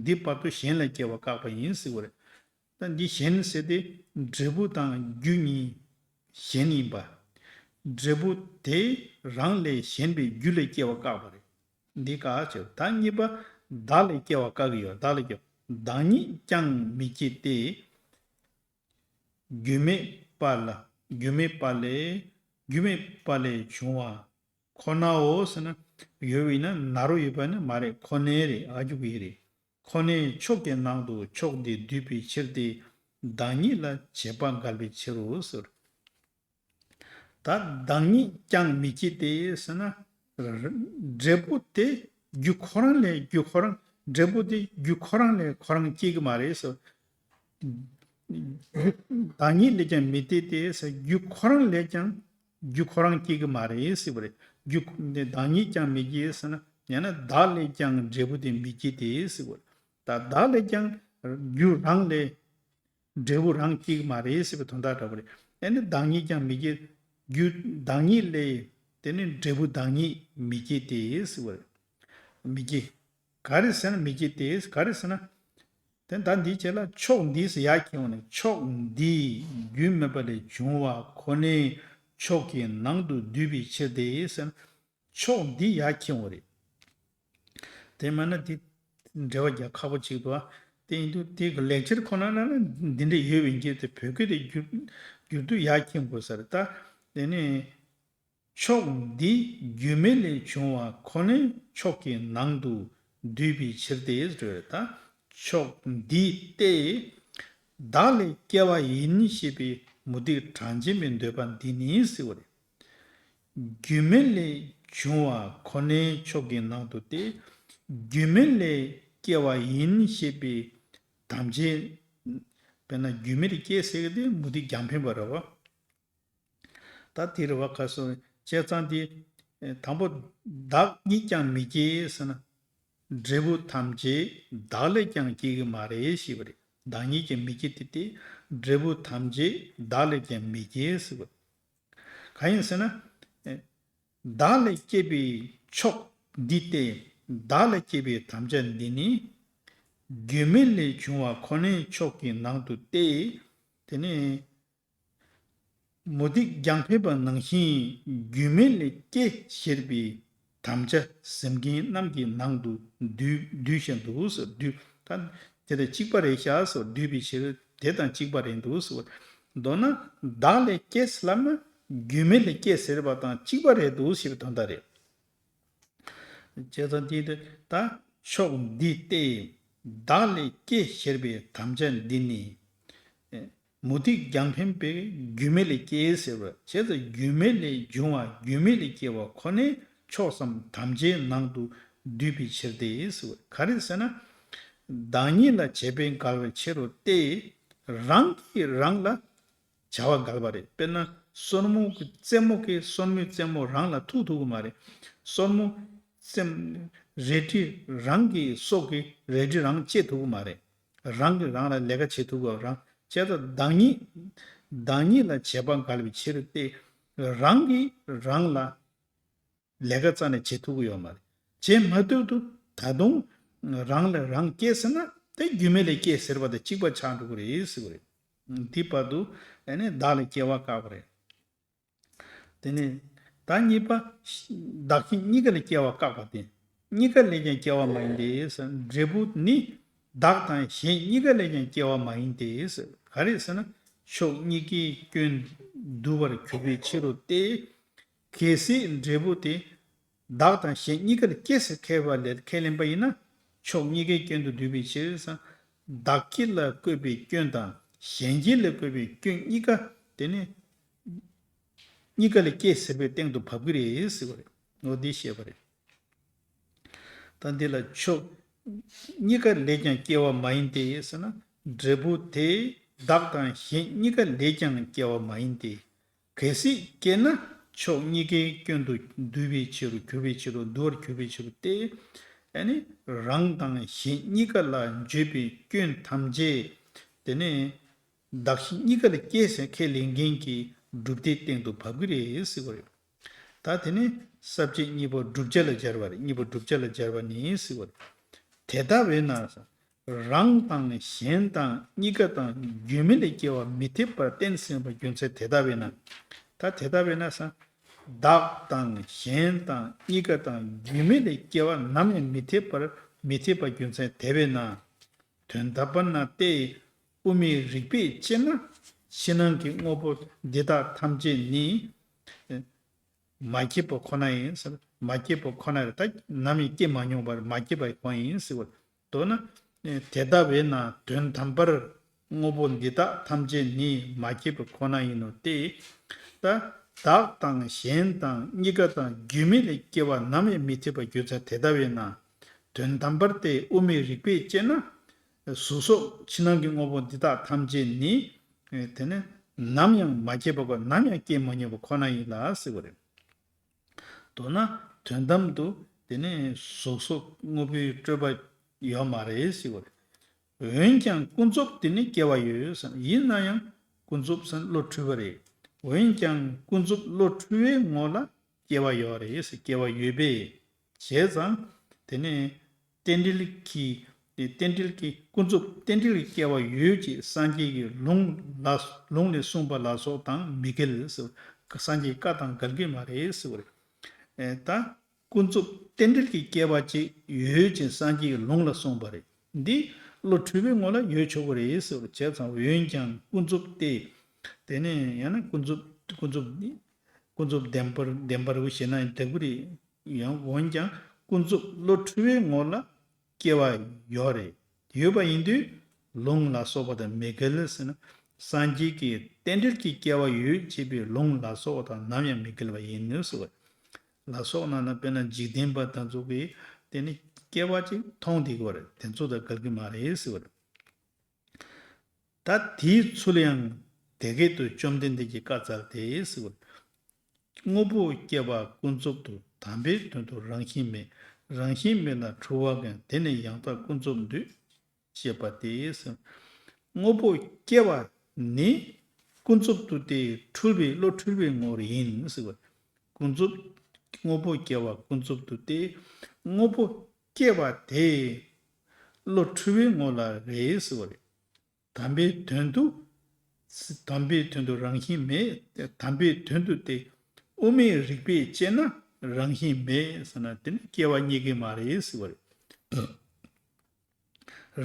འདི་བར་དུ་གཞན་ལས་སྐྱེ་བ་བཀག་པ་ཡིན་ཟེར་བ་རེད། ད་འདི་གཞན་ཟེར་དེ་འབྲས་བུ་དང་རྒྱུ་གཉིས་གཞན་ཡིན་པ། འབྲས་བུ་དེ་རང་ལས་གཞན་པའི་རྒྱུ་ལས་སྐྱེ་བ་བཀག་པ་རེད། འདི་བཀག་ཆེ། ད་གཉིས་པ་བདག་ལས་སྐྱེ་བ་བཀག་གི་ཡོད། བདག་ལས་སྐྱེ་བ། བདག་ཉིད་ཀྱང་མི་སྐྱེ་སྟེ། རྒྱུ་མེད་པ་ལ། རྒྱུ་མེད་པ་ལས། རྒྱུ་མེད་པ་ལས་བྱུང་བ་ཁོ་ནའོ་ཟེར་ན། ཡོད་པས་ན་ན་རོ་ཡོད་པ་ནི་མ་རེད། ཁོ་ནའི་རེད། ཨ་རྒྱུ་གི་རེད། ཁོ་ནའི་ཕྱོགས་ཀྱི་ནང་དུ་ཕྱོགས་འདི་འདུས་པའི་ཕྱིར་ཏེ། བདག་ཉིད་ལ་བྱེད་པ་འགལ་བའི་ཕྱིར་རོ་ཟེར། ད་བདག་ཉིད་ཀྱང་མི་སྐྱེ་སྟེ་ཟེར་ན། འབྲས་བུ་དེ་རྒྱུ་ཁོ་རང་ལས་རྒྱུ་ཁོ་རང་། འབྲས་བུ་དེ་རྒྱུ་ཁོ་རང་ལས་ཁོ་རང་སྐྱེ་གི་མ་རེད་ཟེར། བདག་ཉིད་ལས་ཀྱང་མི་སྐྱེ་སྟེ་ཟེར། རྒྱུ་ཁོ་རང་ལས་ཀྱང་རྒྱུ་ཁོ་རང་སྐྱེ་གི་མ་རེད་ཟེར་བ་རེད། རྒྱུ་བདག་ཉིད་ཀྱང་མི་སྐྱེ་ཟེར་ན། ཡང་ན་བདག་ལས་ཀྱང་འབྲས་བུ་དེ་མི་སྐྱེ་སྟེ་ཟེར་བ་རེད། ད་བདག་ལས་ཀྱང་རྒྱུ་རང་ལས་འབྲས་བུ་རང་སྐྱེ་གི་མ་རེད་ཟེར་བའི་དོན་དག་འདྲ་པོ་རེད། ཨེ་ནི་བདག་ཉིད་ཀྱང་མི་སྐྱེ། རྒྱུ་བདག་ཉིད་ལས་དེ་ནི་འབྲས་བུ་བདག་ཉིད་མི་སྐྱེ་སྟེ་ཟེར་བ་རེད། མི་སྐྱེ། ག་རེ་ཟེར་ན་མི་སྐྱེ་སྟེ། ག་རེ་ཟེར་ན། དེ་ད་འདིའི་རྗེས་ལ་ཕྱོགས་འདིས་ཟེར་ཡར་འཁྱེར་འོང་ནས། ཕྱོགས་འདི་རྒྱུ་མེད་པ་ལས་བྱུང་བ་ཁོ་ནའི་ཕྱོགས་ཀྱི་ནང་དུ་འདུས་པའི་ཕྱིར་ཏེ་ཟེར་ན། ཕྱོགས་འདི་ཡར་འཁྱེར་འོང་རེད། དེ་མིན་ན་དེ་འགྲེལ་བ་རྒྱག་ཁག་པོ་ཅིག་འདུག་ཨ། དེ་ཡིན་དུས་དེ་གི་ལེགས་སྦྱར་ཁོ་ན་ན་ན་འདི་འདྲ་ཡོད་པའི་རྐྱེན་དེ་བོད་སྐད་དེ་བསྒྱུར་བསྒྱུར་དུས་ཡར་འཁྱེར་དགོས་ས་རེད་ད། དེ་ནས་ཕྱོགས་འདི་རྒྱུ་མེད་ལས་བྱུང་བ་ཁོ་ནའི་ཕྱོགས་ཀྱི་ནང་དུ་འདུས་པའི་ཕྱིར་ཏེ་ཟེར་བ་རེད་ད། ཕྱོགས་འདི་སྟེ། བདག་ལས་སྐྱེ་བ་ཡིན་ཞེས་པའི་མུ་སྟེགས་གྲངས་ཅན་པའི་འདོད་པ་འདི་ནི་ཟེར་བ་རེད། རྒྱུ་མེད་ལས་བྱུང་བ་ཁོ་ནའི་ཕྱོགས་ཀྱི་ནང་དུ་སྟེ། རྒྱུ་མེད་ལས་སྐྱེ་བ་ཡིན་ཞེས་པའི་དམ་བཅའ། དཔེར་ན་རྒྱུ་མེད་ལས་སྐྱེ་ཟེར་གི་དེ་མུ་སྟེགས་རྒྱང་འཕེན་པ་རེད་བ། ད་དེ་རེད་བ། ག་སོ་བྱས་ཙང་དེ། དང་པོ་བདག་ཉིད་ཀྱང་མི་སྐྱེ་ཟེར་ན། འབྲས་བུ་ཐམས་ཅད་བདག་ལས་ཀྱང་སྐྱེ་གི་མ་རེད་ཞེས་པ་རེད། བདག་ཉིད་ཀྱང་མི་སྐྱེ་སྟེ་སྟེ། འབྲས་བུ་ཐམས་ཅད་བདག་ལས་ཀྱང་མི་སྐྱེ་ཟེར་བ། གང་ཡིན་ཟེར་ན། བདག་ལས་སྐྱེས་པའི་ཕྱོགས་འདི་སྟེ། བདག་ལས་སྐྱེས་པའི་དམ་བཅའ་འདི་ནི། རྒྱུ་མེད་ལས་བྱུང་བ་ཁོ་ནའི་ཕྱོགས་ཀྱི་ནང་དུ་སྟེ། དེ་ནས། མུ་སྟེགས་རྒྱང་འཕེན་པ་ནང་བཞིན་རྒྱུ་མེད་ལས་སྐྱེ་ཞེས་པའི་དམ་བཅའ་སེམས་ཅན་རྣམས་ཀྱི་ནང་དུ་འདུས་འདུས་ཤིང་འདུག་ཟེར། འདུས་ད་དེ་དང་གཅིག་པ་རེད་ཤག་ཟེར། འདུས་པའི་ཕྱིར་དེ་དང་གཅིག་པ་རེད་འདུག་ཟེར། མདོར་ན་བདག་ལས་སྐྱེས་ལབ་ན་རྒྱུ་མེད་ལས་སྐྱེས་ཟེར་བ་དང་གཅིག་པ་རེད་འདུག་ཞེས་པའི་དོན་དག་རེད། བྱས་ཙང་དེ་ད་ཕྱོགས་འདི་སྟེ། བདག་ལས་སྐྱེ་ཞེས་པའི་དམ་བཅའ་འདི་ནི། མུ་སྟེགས་རྒྱང་འཕེན་པས་རྒྱུ་མེད་ལས་སྐྱེ་ཟེར་བ། བྱས་ཙང་རྒྱུ་མེད་ལས་བྱུང་བ་རྒྱུ་མེད་ལས་སྐྱེ་བ་ཁོ་ནའི་ཕྱོགས་སམ་དམ་བཅའི་ནང་དུ་འདུས་པའི་ཕྱིར་ཏེ་ཟེར་བ། ག་རེ་ཟེར་ན། བདག་ཉིད་ལ་བྱེད་པས་འགལ་བའི་ཕྱིར་རོ་སྟེ། རང་གིས་རང་ལ་བྱ་བ་འགལ་བ་རེད། དཔེར་ན་སོར་མོ་གི་རྩེ་མོ་གིས་སོར་མོའི་རྩེ་མོ་རང་ལ་ཐུག་ཐུབ་ཀྱི་མ་རེད། སོར་མོ་རྩེ་རལ་གྲི་རང་གི་སོ་གིས་རལ་གྲི་རང་བཅད་ཐུབ་ཀྱི་མ་རེད། རང་གིས་རང་ལ་ལས་ཀ་བྱེད་ཐུབ་ཀྱི་རང་བྱས་ཙང་བདག་ཉིད་བདག་ཉིད་ལ་བྱེད་པ་འགལ་བའི་ཕྱིར་ཏེ། རང་གིས་རང་ལ་ལས་ཀ་རྩ་ནས་བྱེད་ཐུབ་ཀྱི་ཡོད་མ་རེད། བྱེད་མ་ཐུབ་དུས་ད་དུང་རང་ལས་རང་སྐྱེས་ཟེར་ན་དེ་རྒྱུ་མེད་ལས་སྐྱེས་ཟེར་བ་དང་གཅིག་པ་ཆགས་འགྲོ་གི་རེད་ཟེར་བ་རེད། འདི་བར་དུ་ཨ་ནི་བདག་ལས་སྐྱེ་བ་བཀག་པ་རེད། དེ་ནས་ད་གཉིས་པ། བདག་གཞན་གཉིས་ཀ་ལས་སྐྱེ་བ་བཀག་པ་སྟེ། གཉིས་ཀ་ལས་ཀྱང་སྐྱེ་བ་མ་ཡིན་ཏེ། འབྲས་བུ་ནི་བདག་དང་གཞན་གཉིས་ཀ་ལས་ཀྱང་སྐྱེ་བ་མ་ཡིན་ཏེ། ག་རེ་ཟེར་ན། ཕྱོགས་གཉིས་ཀའི་སྐྱོན་བསྡུ་བར་གྱུར་པའི་ཕྱིར་རོ་སྟེ། གལ་སྲིད་འབྲས་བུ་དེ་བདག་དང་གཞན་གཉིས་ཀ་ལ་སྐྱེ་ཟེར་ཁས་པ་ལས་ཁས་ལེན་པ་ཡིན་ན། ཕྱོགས་གཉིས་ཀའི་སྐྱོན་དུ་འདུས་པའི་ཕྱིར་ཟེར། བདག་སྐྱེ་ལ་བཀོད་པའི་སྐྱོན་དང་གཞན་སྐྱེ་ལ་བཀོད་པའི་སྐྱོན་གཉིས་ཀ་དེ་ནི་གཉིས་ཀ་ལས་སྐྱེ་ཟེར་བའི་སྟེང་དུ་བབས་ཀྱི་རེད་ཟེར་བ་རེད། འོ་འདི་བཤད་པ་རེད། ད་འདི་ལ་ཕྱོགས་གཉིས་ཀ་ལས་ཀྱང་སྐྱེ་བ་མ་ཡིན་ཏེ་ཟེར་ན། འབྲས་བུ་དེ་བདག་དང་གཞན་གཉིས་ཀ་ལས་ཀྱང་སྐྱེ་བ་མ་ཡིན་ཏེ། གལ་སྲིད་སྐྱེས་ན་ཕྱོགས་གཉིས་ཀའི་སྐྱོན་དུ་འདུས་པའི་ཕྱིར་རོ། གྱུར་པའི་ཕྱིར་རོ། འདུ་བར་གྱུར་པའི་ཕྱིར་རོ་སྟེ། ཨ་ནི་རང་དང་གཞན་གཉིས་ཀ་ལ་བརྗོད་པའི་སྐྱོན་ཐམས་ཅད་དེ་ནི་བདག་གཞན་གཉིས་ཀ་ལ་སྐྱེ་ཟེར་ཁས་ལེན་མཁན་གྱི་ སྒྲུབ་བདེའི་སྟེང་དུ་བབས་ཀྱི་རེད་ཟེར་བ་རེད། ད་དེ་ནི་ས་བཅད་གཉིས་པོ་བསྒྲུབ་བྱ་ལ་སྦྱར་བ་རེད། གཉིས་པོ་བསྒྲུབ་བྱ་ལ་སྦྱར་བ་ནི་ཟེར་བ་རེད། དེ་ལྟ་བས་ན། རང་དང་གཞན་དང་གཉིས་ཀ་དང་རྒྱུ་མེད་ལས་སྐྱེ་བ་མི་འཐད་པར་བསྟན་ཟིན་པའི་རྒྱུ་མཚན་དེ་ལྟ་བས་ན། ད་དེ་ལྟ་བས་ན་ས། བདག་དང་གཞན་དང་གཉིས་ཀ་དང་རྒྱུ་མེད་ལས་སྐྱེ་བ་ནམ་ཡང་མི་འཐད་པར་མི་འཐད་པའི་རྒྱུ་མཚན་དེ་བས་ན། དོན་དམ་པར་ན་སྟེ། དབུ་མའི་རིགས་པས་དཔྱད་ན། ཕྱི་ནང་གི་དངོས་པོ་འདི་དག་ཐམས་ཅད་ནི། མ་སྐྱེས་པ་ཁོ་ན་ཡིན་ཟེར། མ་སྐྱེས་པ་ཁོ་ན་རེད། ད་ནམ་ཡང་སྐྱེ་མ་མྱོང་བར་མ་སྐྱེས་པ་ཁོ་ཡིན་ཟེར་བ། མདོར་ན། དེ་ལྟ་བས་ན་དོན་དམ་པར་དངོས་པོ་འདི་དག་ཐམས་ཅད་ནི་མ་སྐྱེས་པ་ཁོ་ན་ཡིན་ནོ་སྟེ། ད་བདག་དང་གཞན་དང་གཉིས་ཀ་དང་རྒྱུ་མེད་ལས་སྐྱེ་བ་ནམ་ཡང་མི་འཐད་པའི་རྒྱུ་མཚན་དེ་ལྟ་བས་ན། དོན་དམ་པར་ཏེ་དབུ་མའི་རིགས་པས་དཔྱད་ན། གཟུགས་སོགས་ཕྱི་ནང་གི་དངོས་པོ་འདི་དག་ཐམས་ཅད་ནི། དེ་ནི་ནམ་ཡང་མ་སྐྱེས་པ་ཁོ་ནམ་ཡང་སྐྱེ་མ་མྱོང་བ་ཁོ་ན་ཡིན་ལ་ཟེར་བ་རེད། མདོར་ན་དོན་དམ་དུ་དེ་ནི་གཟུགས་སོགས་དངོས་པོའི་སྤྲོས་པ་ཡོད་མ་རེད་ཟེར་བ་རེད། འོན་ཀྱང་ཀུན་རྫོབ་དེ་ནི་སྐྱེ་བ་ཡོད་ཟེར། ཡིན་ན་ཡང་ཀུན་རྫོབ་ཟེར་བློ་འཁྲུལ་བ་རེད། འོན་ཀྱང་ཀུན་རྫོབ་བློ་འཁྲུལ་བའི་ངོ་ལ་སྐྱེ་བ་ཡོད་རེད་ཟེར། སྐྱེ་བ་ཡོད་པས། བྱས་ཙང་དེ་ནི་རྟེན་འབྲེལ་གྱི། རྟེན་འབྲེལ་གྱི་ཀུན་རྫོབ་རྟེན་འབྲེལ་གྱི་སྐྱེ་བ་ཡོད་ཅེས་སངས་རྒྱས་ཀྱི་ལུང་ལ་ལུང་ལས་གསུངས་པ་ལ་སོགས་དང་མི་འགལ་ཟེར། སངས་རྒྱས་བཀའ་དང་འགལ་གྱི་མ་རེད་ཟེར་བ་རེད། ད་ཀུན་རྫོབ་རྟེན་འབྲེལ་གྱི་སྐྱེ་བ་ཅིག་ཡོད་ཅེས་སངས་རྒྱས་ཀྱི་ལུང་ལ་གསུངས་པ་རེད། འདི་བློ་འཁྲུལ་བའི་ངོ་ལ་ཡོད་ཆོག་གི་རེད་ཟེར་བ་རེད། བྱས་ཙང་འོན་ཀྱང་ཀུན་རྫོབ་སྟེ། དེ་ནས་ཡང་ན་ཀུན་རྫོབ་ཀུན་རྫོབ་ནི། ཀུན་རྫོབ་བདེན་པར་བདེན་པར་བཞེད་ན་འགྲིག་གི་རེད། ཡང་འོན་ཀྱང་ཀུན་རྫོབ་བློ་འཁྲུལ་བའི་ངོ་ལ་སྐྱེ་བ་ཡོད་རེད། ཡོད་པ་ཡིན་དུས་ལུང་ལ་སོགས་པ་དང་མི་འགལ་ཟེར་ན། སངས་རྒྱས་ཀྱི་རྟེན་འབྲེལ་གྱི་སྐྱེ་བ་ཡོད་ཅེས་པའི་ལུང་ལ་སོགས་པ་དང་ནམ་ཡང་མི་འགལ་བ་ཡིན་ནོ་ཟེར་བ་རེད། ལ་སོགས་ན་ན་དཔེར་ན་འཇིག་རྟེན་པ་དེ་ཚོ་གིས་དེ་ནི་སྐྱེ་བ་ཅིག་མཐོང་བསྡད་ཀྱི་ཡོད་རེད། དེ་ཚོ་དང་འགལ་གྱི་མ་རེད་ཟེར་བ་རེད། ད་དེའི་ཚུལ་ཡང་དེ་སྐད་དུ་བཅོམ་ལྡན་འདས་ཀྱིས་བཀའ་སྩལ་ཏེ་ཟེར་བ། དངོས་པོ་སྐྱེ་བ་ཀུན་རྫོབ་ཏུ་དམ་པའི་དོན་དུ་རང་བཞིན་མེད། རང་བཞིན་མེད་ལ་འཁྲུལ་བ་ཀུན། དེ་ནི་ཡང་དག་ཀུན་རྫོབ་འདོད། ཅེས་པ་སྟེ་ཟེར། དངོས་པོ་སྐྱེ་བ་ནི་ཀུན་རྫོབ་ཏུ་སྟེ་འཁྲུལ་པའི་བློ་འཁྲུལ་པའི་ངོར་ཡིན་ཟེར་བ། ཀུན་རྫོབ། དངོས་པོ་སྐྱེ་བ་ཀུན་རྫོབ་ཏུ་སྟེ། དངོས་པོ་སྐྱེ་བ་དེ་བློ་འཁྲུལ་བའི་ངོ་ལ་རེད་ཟེར་བ་རེད། དམ་པའི་དོན་དུ། དམ་པའི་དོན་དུ་རང་བཞིན་མེད། དམ་པའི་དོན་དུ་སྟེ། དབུ་མའི་རིགས་པས་དཔྱད་ན་རང་བཞིན་མེད་ཟེར་ན་དེ་ནི་སྐྱེ་བ་རྙེད་ཀྱི་མ་རེད་ཟེར་བ་རེད།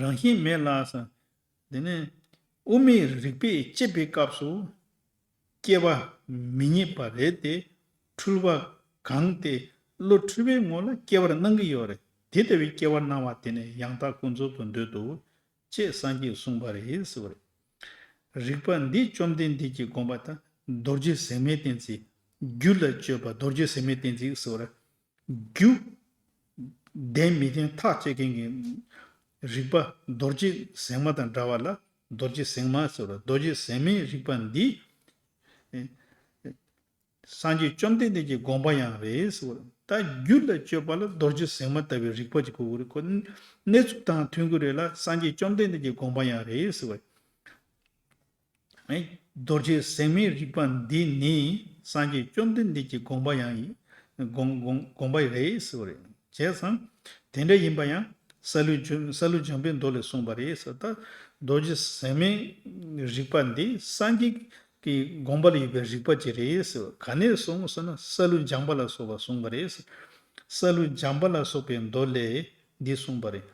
རང་བཞིན་མེད་ལ་ཟེར། དེ་ནི་དབུ་མའི་རིགས་པས་དཔྱད་པའི་སྐབས་སུ། སྐྱེ་བ་མི་རྙེད་པ་རེད་དེ། འཁྲུལ་བ་གང་སྟེ་བློ་འཁྲུལ་བའི་ངོ་ལ་སྐྱེ་བར་སྣང་གི་ཡོད་རེད། དེ་ལྟ་བུའི་སྐྱེ་བར་སྣང་བ་དེ་ནི་ཡང་དག་ཀུན་རྫོབ་ཏུ་འདོད་དོ། ཅེས་སངས་རྒྱས་གསུངས་པ་རེད་ཟེར་བ་རེད། རིགས་པ་འདི་བཅོམ་ལྡན་འདས་ཀྱི་དགོངས་པ་དང་རྡོ་རྗེ་ཟེགས་མའི་གཏན་ཚིགས། རྒྱུ་ལ་དཔྱོད་པ་རྡོ་རྗེ་ཟེགས་མའི་གཏན་ཚིགས་ཟེར་བ་རེད། རྒྱུ། བདེན་མི་བདེན་ཐག་བཅད་མཁན་གྱི་རིགས་པ་རྡོ་རྗེ་ཟེགས་མ་དང་འདྲ་བ་ལ་རྡོ་རྗེ་ཟེགས་མ་ཟེར་བ། རྡོ་རྗེ་ཟེགས་མའི་རིགས་པ་འདི། སངས་རྒྱས་བཅོམ་ལྡན་འདས་ཀྱི་དགོངས་པ་ཡང་རེད་ཟེར་བ། ད་རྒྱུ་ལ་དཔྱོད་པ་ལ་རྡོ་རྗེ་ཟེགས་མ་ལྟ་བུའི་རིགས་པ་ཅིག་དགོས་ཀྱི་རེད། ཁོ་གནས་ཚུལ་དང་མཐུན་གྱི་རེད་ལ་སངས་རྒྱས་བཅོམ་ལྡན་འདས་ཀྱི་དགོངས་པ་ཡང་རེད་ཟེར་བ། རྡོ་རྗེ་ཟེགས་མའི་རིགས་པ་འདི་ནི་སངས་རྒྱས་བཅོམ་ལྡན་འདས་ཀྱི་དགོངས་པ་ཡང་ཡིན། དགོངས་དགོངས་དགོངས་པ་རེད་ཟེར་བ་རེད། བྱས་ཙང་དེ་འདྲ་ཡིན་པ་ཡང་སཱ་ལུ་ཇོ་སཱ་ལུ་འཇམ་པའི་མདོ་ལས་གསུངས་པ་རེད་ཟེར། ད་རྡོ་རྗེ་ཟེགས་མའི་རིགས་པ་འདི་སངས་རྒྱས་ཀྱི་དགོངས་པ་ལ་ཡོད་པའི་རིགས་པ་ཅིག་རེད་ཟེར། ག་ནས་གསུངས་ཟེར་ན་སཱ་ལུ་འཇམ་པ་ལ་སོགས་པ་གསུངས་པ་རེད་ཟེར། སཱ་ལུ་འཇམ་པ་ལ་སོགས་པའི་མདོ་ལས་འདི་གསུངས་པ་རེད།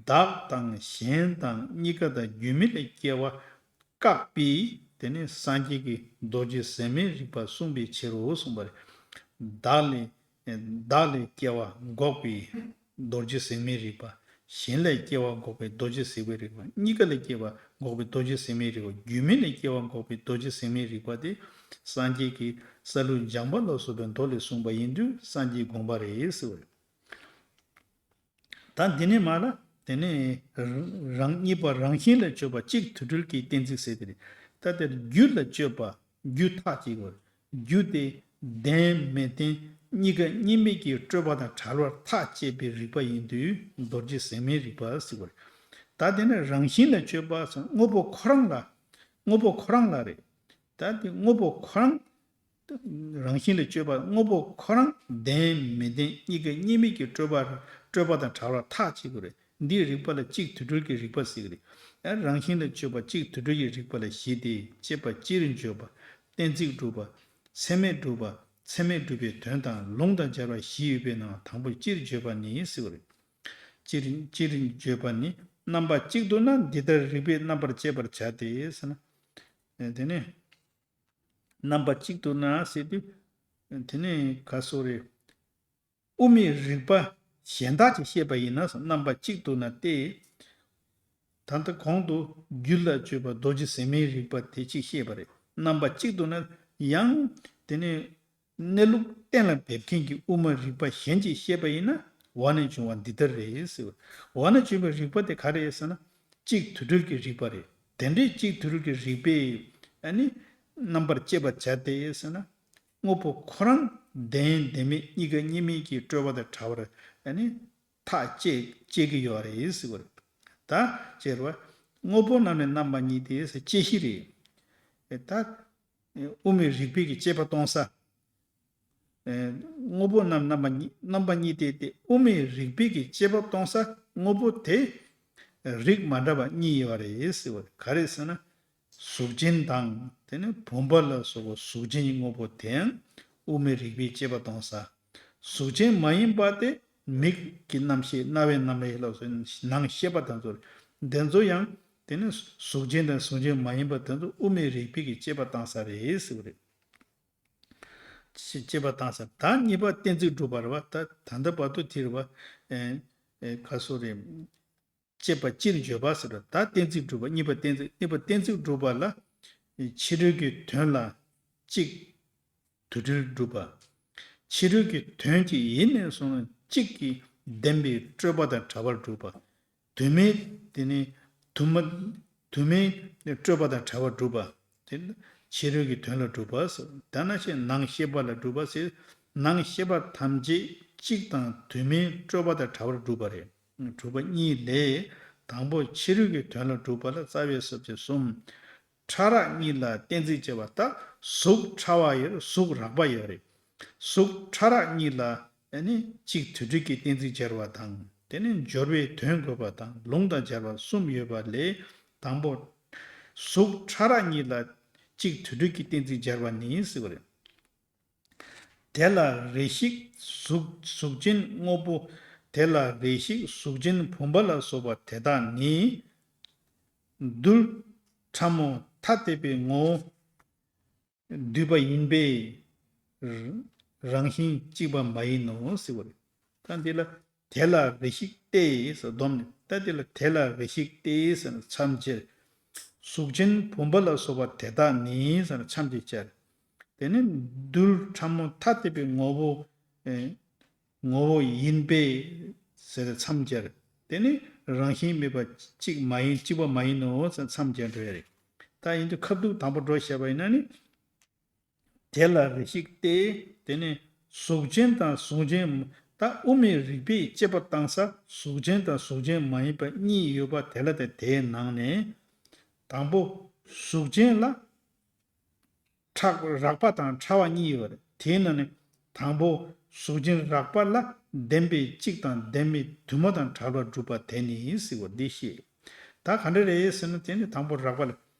བདག་དང་གཞན་དང་གཉིས་ཀ་དང་རྒྱུ་མེད་ལས་སྐྱེ་བ་བཀག་པས་དེ་ནི་སངས་རྒྱས་ཀྱིས་རྡོ་རྗེ་ཟེགས་མའི་རིགས་པ་གསུངས་པའི་ཕྱིར་རོ་གསུངས་པ་རེད། བདག་ལས་བདག་ལས་སྐྱེ་བ་འགོག་པའི་རྡོ་རྗེ་ཟེགས་མའི་རིགས་པ། གཞན་ལས་སྐྱེ་བ་འགོག་པའི་རྡོ་རྗེ་ཟེགས་པའི་རིགས་པ། གཉིས་ཀ་ལས་སྐྱེ་བ་འགོག་པའི་རྡོ་རྗེ་ཟེགས་མའི་རིགས་པ། རྒྱུ་མེད་ལས་སྐྱེ་བ་འགོག་པའི་རྡོ་རྗེ་ཟེགས་མའི་རིགས་པ་དེ་སངས་རྒྱས་ཀྱིས་སཱ་ལུ་འཇམ་པ་ལ་སོགས་པའི་མདོ་ལས་གསུངས་པ་ཡིན་དུས་སངས་རྒྱས་དགོངས་པ་རེད་ཟེར་བ་རེད། ད་འདི་ནས་མར་ལ་དེ་ནས་རང་གཉིས་པ་རང་བཞིན་ལ་དཔྱོད་པ་གཅིག་དུ་འཁྲུལ་གྱི་གཏན་ཚིགས་ཟེར་དེ་རེད། ད་དེར་རྒྱུ་ལ་དཔྱོད་པ་རྒྱུ་ཐག་བཅད་དགོས། རྒྱུ་དེ་བདེན་མི་བདེན་གཉིས་ཀ་གཉིས་མེད་ཀྱི་སྤྲོས་པ་དང་བྲལ་བར་ཐག་བཅད་པའི་རིགས་པ་ཡིན་དུས་རྡོ་རྗེ་ཟེགས་མའི་རིགས་པ་ཟེར་བ་རེད། ད་དེ་ནས་རང་བཞིན་ལ་དཔྱོད་པ་ཟེར་དངོས་པོ་ཁོ་རང་ལ་དངོས་པོ་ཁོ་རང་ལ་རེད། ད་དེ་དངོས་པོ་ཁོ་རང་རང་བཞིན་ལ་དཔྱོད་པ། དངོས་པོ་ཁོ་རང་བདེན་མི་བདེན་གཉིས་ཀ་གཉིས་མེད་ཀྱི་སྤྲོས་པ། སྤྲོས་པ་དང་བྲལ་བར་ཐག་བཅད་དགོས་རེད། འདིའི་རིགས་པ་ལ་གཅིག་དུས་གྲོལ་གྱི་རིགས་པ་ཟེར་གྱི་རེད། ཡང་རང་བཞིན་ལ་དཔྱོད་པ་གཅིག་དུས་གྲོལ་གྱི་རིགས་པ་ལ་བཞི་སྟེ། དཔྱད་པ་སྤྱིར་བརྗོད་པ། གཏན་ཚིགས་སྒྲུབ་པ། ཚད་མས་སྒྲུབ་པ། ཚད་མས་སྒྲུབ་པའི་དོན་དང་ལུང་དང་སྦྱར་བ་བཞི་ཡོད་པའི་ནང་དང་པོ་སྤྱིར་བརྗོད་པ་ནི་ཟེར་བ་རེད། སྤྱིར་སྤྱིར་བརྗོད་པ་ནི། རྣམ་པ་གཅིག་ཏུ་ན་འདི་ལྟར་རིགས་པས་རྣམ་པར་དཔྱད་པར་བྱ་སྟེ་ཟེར་ན། དེ་ནས་རྣམ་པ་གཅིག་ཏུ་ན་ཟེར་དུས། དེ་ནས་ག་སོགས་རེད། དབུ་མའི་རིགས་པ་གཞན་དག་ཅིག་བཤད་པ་ཡིན་ན། རྣམ་པ་གཅིག་ཏུ་ན་སྟེ། ད་ལྟ་གོང་དུ་རྒྱུད་ལ་དཔྱོད་པ་རྡོ་རྗེ་ཟེར་མའི་རིགས་པ་དེ་གཅིག་བཤད་པ་རེད། རྣམ་པ་གཅིག་ཏུ་ན་ཡང་། དེ་ནས་གནས་ལུགས་གཏན་ལ་འབེབས་མཁན་གྱི་དབུ་མ་རིགས་པ་གཞན་གཅིག་བཤད་པ་ཡིན་ན། འོག་ནས་བྱུང་བ་འདི་ལྟར་རེད་ཟེར་བ། འོག་ནས་བྱུང་བའི་རིགས་པ་དེ་ག་རེ་རེད་ཟེར་ན། གཅིག་དུས་གྲོལ་གྱི་རིགས་པ་རེད། དེ་འདྲའི་གཅིག་དུས་གྲོལ་གྱི་རིགས་པས་ཨ་ནི་རྣམ་པར་དཔྱད་པར་བྱ་སྟེ་ཟེར་ན། དངོས་པོ་ཁོ་རང་བདེན་བདེན་མེད་གཉིས་ཀ་གཉིས་མེད་ཀྱི་སྤྲོས་པ་དང་བྲལ་བར་ཨ་ནི་ཐག་བཅད་བཅད་ཀྱི་ཡོད་རེད་ཟེར་བ་རེད། ད་ཅེར་བ། དངོས་པོ་རྣམས་ནི་རྣམ་པ་གཉིས་ཏེ་ཟེར་དཔྱད་གཞི་རེད། ད་དབུ་མའི་རིགས་པས་ཀྱི་དཔྱད་པ་གཏོང་ས། དངོས་པོ་རྣམས་རྣམ་པ་གཉིས། རྣམ་པ་གཉིས་ཏེ་སྟེ། དབུ་མའི་རིགས་པས་ཀྱི་དཔྱད་པ་གཏོང་ས་དངོས་པོ་དེ་རིགས་མ་འདྲ་བ་གཉིས་ཡོད་རེད་ཟེར་བ་རེད། ག་རེ་ཟེར་ན། གཟུགས་ཅན་དང་། དེ་ནས་བུམ་པ་ལ་སོགས་པ་གཟུགས་ཅན་གྱི་དངོས་པོ་དེའང་དབུ་མའི་རིགས་པས་དཔྱད་པ་གཏོང་ས། གཟུགས་ཅན་མ་ཡིན་པ་དེ་མིག་གི་རྣམ་ཤེས། རྣ་བའི་རྣམ་རིག་ལ་སོགས་ནང་ཤེས་པ་དེ་ཚོ་རེད། དེ་ཚོ་ཡང་དེ་ནི་གཟུགས་ཅན་དང་གཟུགས་ཅན་མ་ཡིན་པ་དེ་ཚོ་དབུ་མའི་རིགས་པས་ཀྱི་དཔྱད་པ་བཏང་ས་རེད་ཟེར་བ་རེད། དཔྱད་པ་བཏང་ས། ད་གཉིས་པ་གཏན་ཚིགས་སྒྲུབ་པ་རེད་བ། ད་ད་ལྟ་བར་དུ་དེ་རེད་བ། ཨེ་ཨེ་ག་སོགས་རེད། དཔྱད་པ་སྤྱིར་བརྗོད་པ་ཟེར་བ། ད་གཏན་ཚིགས་སྒྲུབ་པ། གཉིས་པ་གཏན་ཚིགས། གཉིས་པ་གཏན་ཚིགས་སྒྲུབ་པ་ལ། ཕྱི་རོལ་གྱི་དོན་ལ་གཅིག་དུས་གྲོལ་སྒྲུབ་པ། ཕྱི་རོལ་གྱི་དོན་གཅིག་ཡིན་ནས་བཟུང་ན་གཅིག་གིས་བདེན་པའི་སྤྲོས་པ་དང་བྲལ་བར་སྒྲུབ་པ། དུ་མའི་དེ་ནི་དུ་མ་དུ་མའི་སྤྲོས་པ་དང་བྲལ་བར་སྒྲུབ་པ། དེ་ནི་ཕྱི་རོལ་གྱི་དོན་ལ་སྒྲུབ་པ་ཟེར། ད་ནང་བཞིན་ནང་ཤེས་པ་ལ་སྒྲུབ་པ་ཟེར། ནང་ཤེས་པ་ཐམས་ཅད་གཅིག་དང་དུ་མའི་སྤྲོས་པ་དང་བྲལ་བར་སྒྲུབ་པ་རེད། སྒྲུབ་པ་གཉིས་ལས། དང་པོ་ཕྱི་རོལ་གྱི་དོན་ལ་སྒྲུབ་པ་ལ་རྩ་བའི་ས་བཅད་གསུམ། ཕྲ་རགས་གཉིས་ལ་གཏན་ཚིགས་བཅད་པ། ད་གཟུགས་ཕྲ་བ་ཡོད་རེད། གཟུགས་རགས་པ་ཡོད་རེད། གཟུགས་ཕྲ་རགས་གཉིས་ལ་ཨ་ནི་གཅིག་དུས་གྲོལ་གྱི་གཏན་ཚིགས་སྦྱར་བ་དང་། དེ་ནས་སྦྱོར་བའི་དོན་འགོད་པ་དང་ལུང་དང་སྦྱར་བ་གསུམ་ཡོད་པ་ལས། དང་པོ། གཟུགས་ཕྲ་རགས་གཉིས་ལ་གཅིག་དུས་གྲོལ་གྱི་གཏན་ཚིགས་སྦྱར་བ་ནི་ཟེར་བ་རེད། དེ་ལ་རེ་ཞིག་གཟུགས་གཟུགས་ཅན་དངོས་པོ། དེ་ལ་རེ་ཞིག་གཟུགས་ཅན་བུམ་པ་ལ་སོགས་པ་དེ་དག་ནི། རྡུལ་ཕྲ་མོ་ཐ་དད་པའི་ངོ་བོ་འདུས་པ་ཡིན་པས། རང་བཞིན་གཅིག་པ་མ་ཡིན་ནོ་ཟེར་བ་རེད། ད་འདི་ལ་དེ་ལ་རེ་ཞིག་སྟེ་ཟེར་སྡོམ་ནས། ད་འདི་ལ་དེ་ལ་རེ་ཞིག་སྟེ་ཟེར་ནས་མཚམས་སྦྱར། གཟུགས་ཅན་བུམ་པ་ལ་སོགས་པ་དེ་དག་ནི་ཟེར་ནས་མཚམས་ཀྱིས་སྦྱར། དེ་ནི་རྡུལ་ཕྲ་མོ་ཐ་དད་པའི་ངོ་བོ། ཨེ། ངོ་བོ་ཡིན་པས་ཟེར་མཚམས་སྦྱར། དེ་ནི་རང་བཞིན་མེད་པ་གཅིག་མ་ཡིན། གཅིག་པ་མ་ཡིན་ནོ་ཟེར་མཚམས་སྦྱར་འགྲོ་ཡ་རེད། ད་ཡིན་དུས་ཁ་ཐུག་དང་པོ་འགྲོ་བཤད་པ་ཡིན་ན་ནི། དེ་ལ་རེ་ཞིག་སྟེ། དེ་ནི་གཟུགས་ཅན་དང་གཟུགས་ཅན། ད་དབུ་མའི་རིགས་པས་དཔྱད་པ་བཏང་ས་གཟུགས་ཅན་དང་གཟུགས་ཅན་མ་ཡིན་པ་གཉིས་ཡོད་པ་དེ་ལ་སྟེ། དེའི་ནང་ནས་དང་པོ་གཟུགས་ཅན་ལ་ཕྲ་རགས་པ་དང་ཕྲ་བ་གཉིས་ཡོད་རེད། དེའི་ནང་ནས་དང་པོ་གཟུགས་ཅན་རགས་པ་ལ་བདེན་པའི་གཅིག་དང་བདེན་མེད་དུ་མ་དང་བྲལ་བར་སྒྲུབ་པ་དེ་ནི་ཟེར་བ་འདི་བཤད། ད་ག་འདྲ་རེད་ཟེར་ན། དེ་ནི་དང་པོ་རགས་པ་ལ།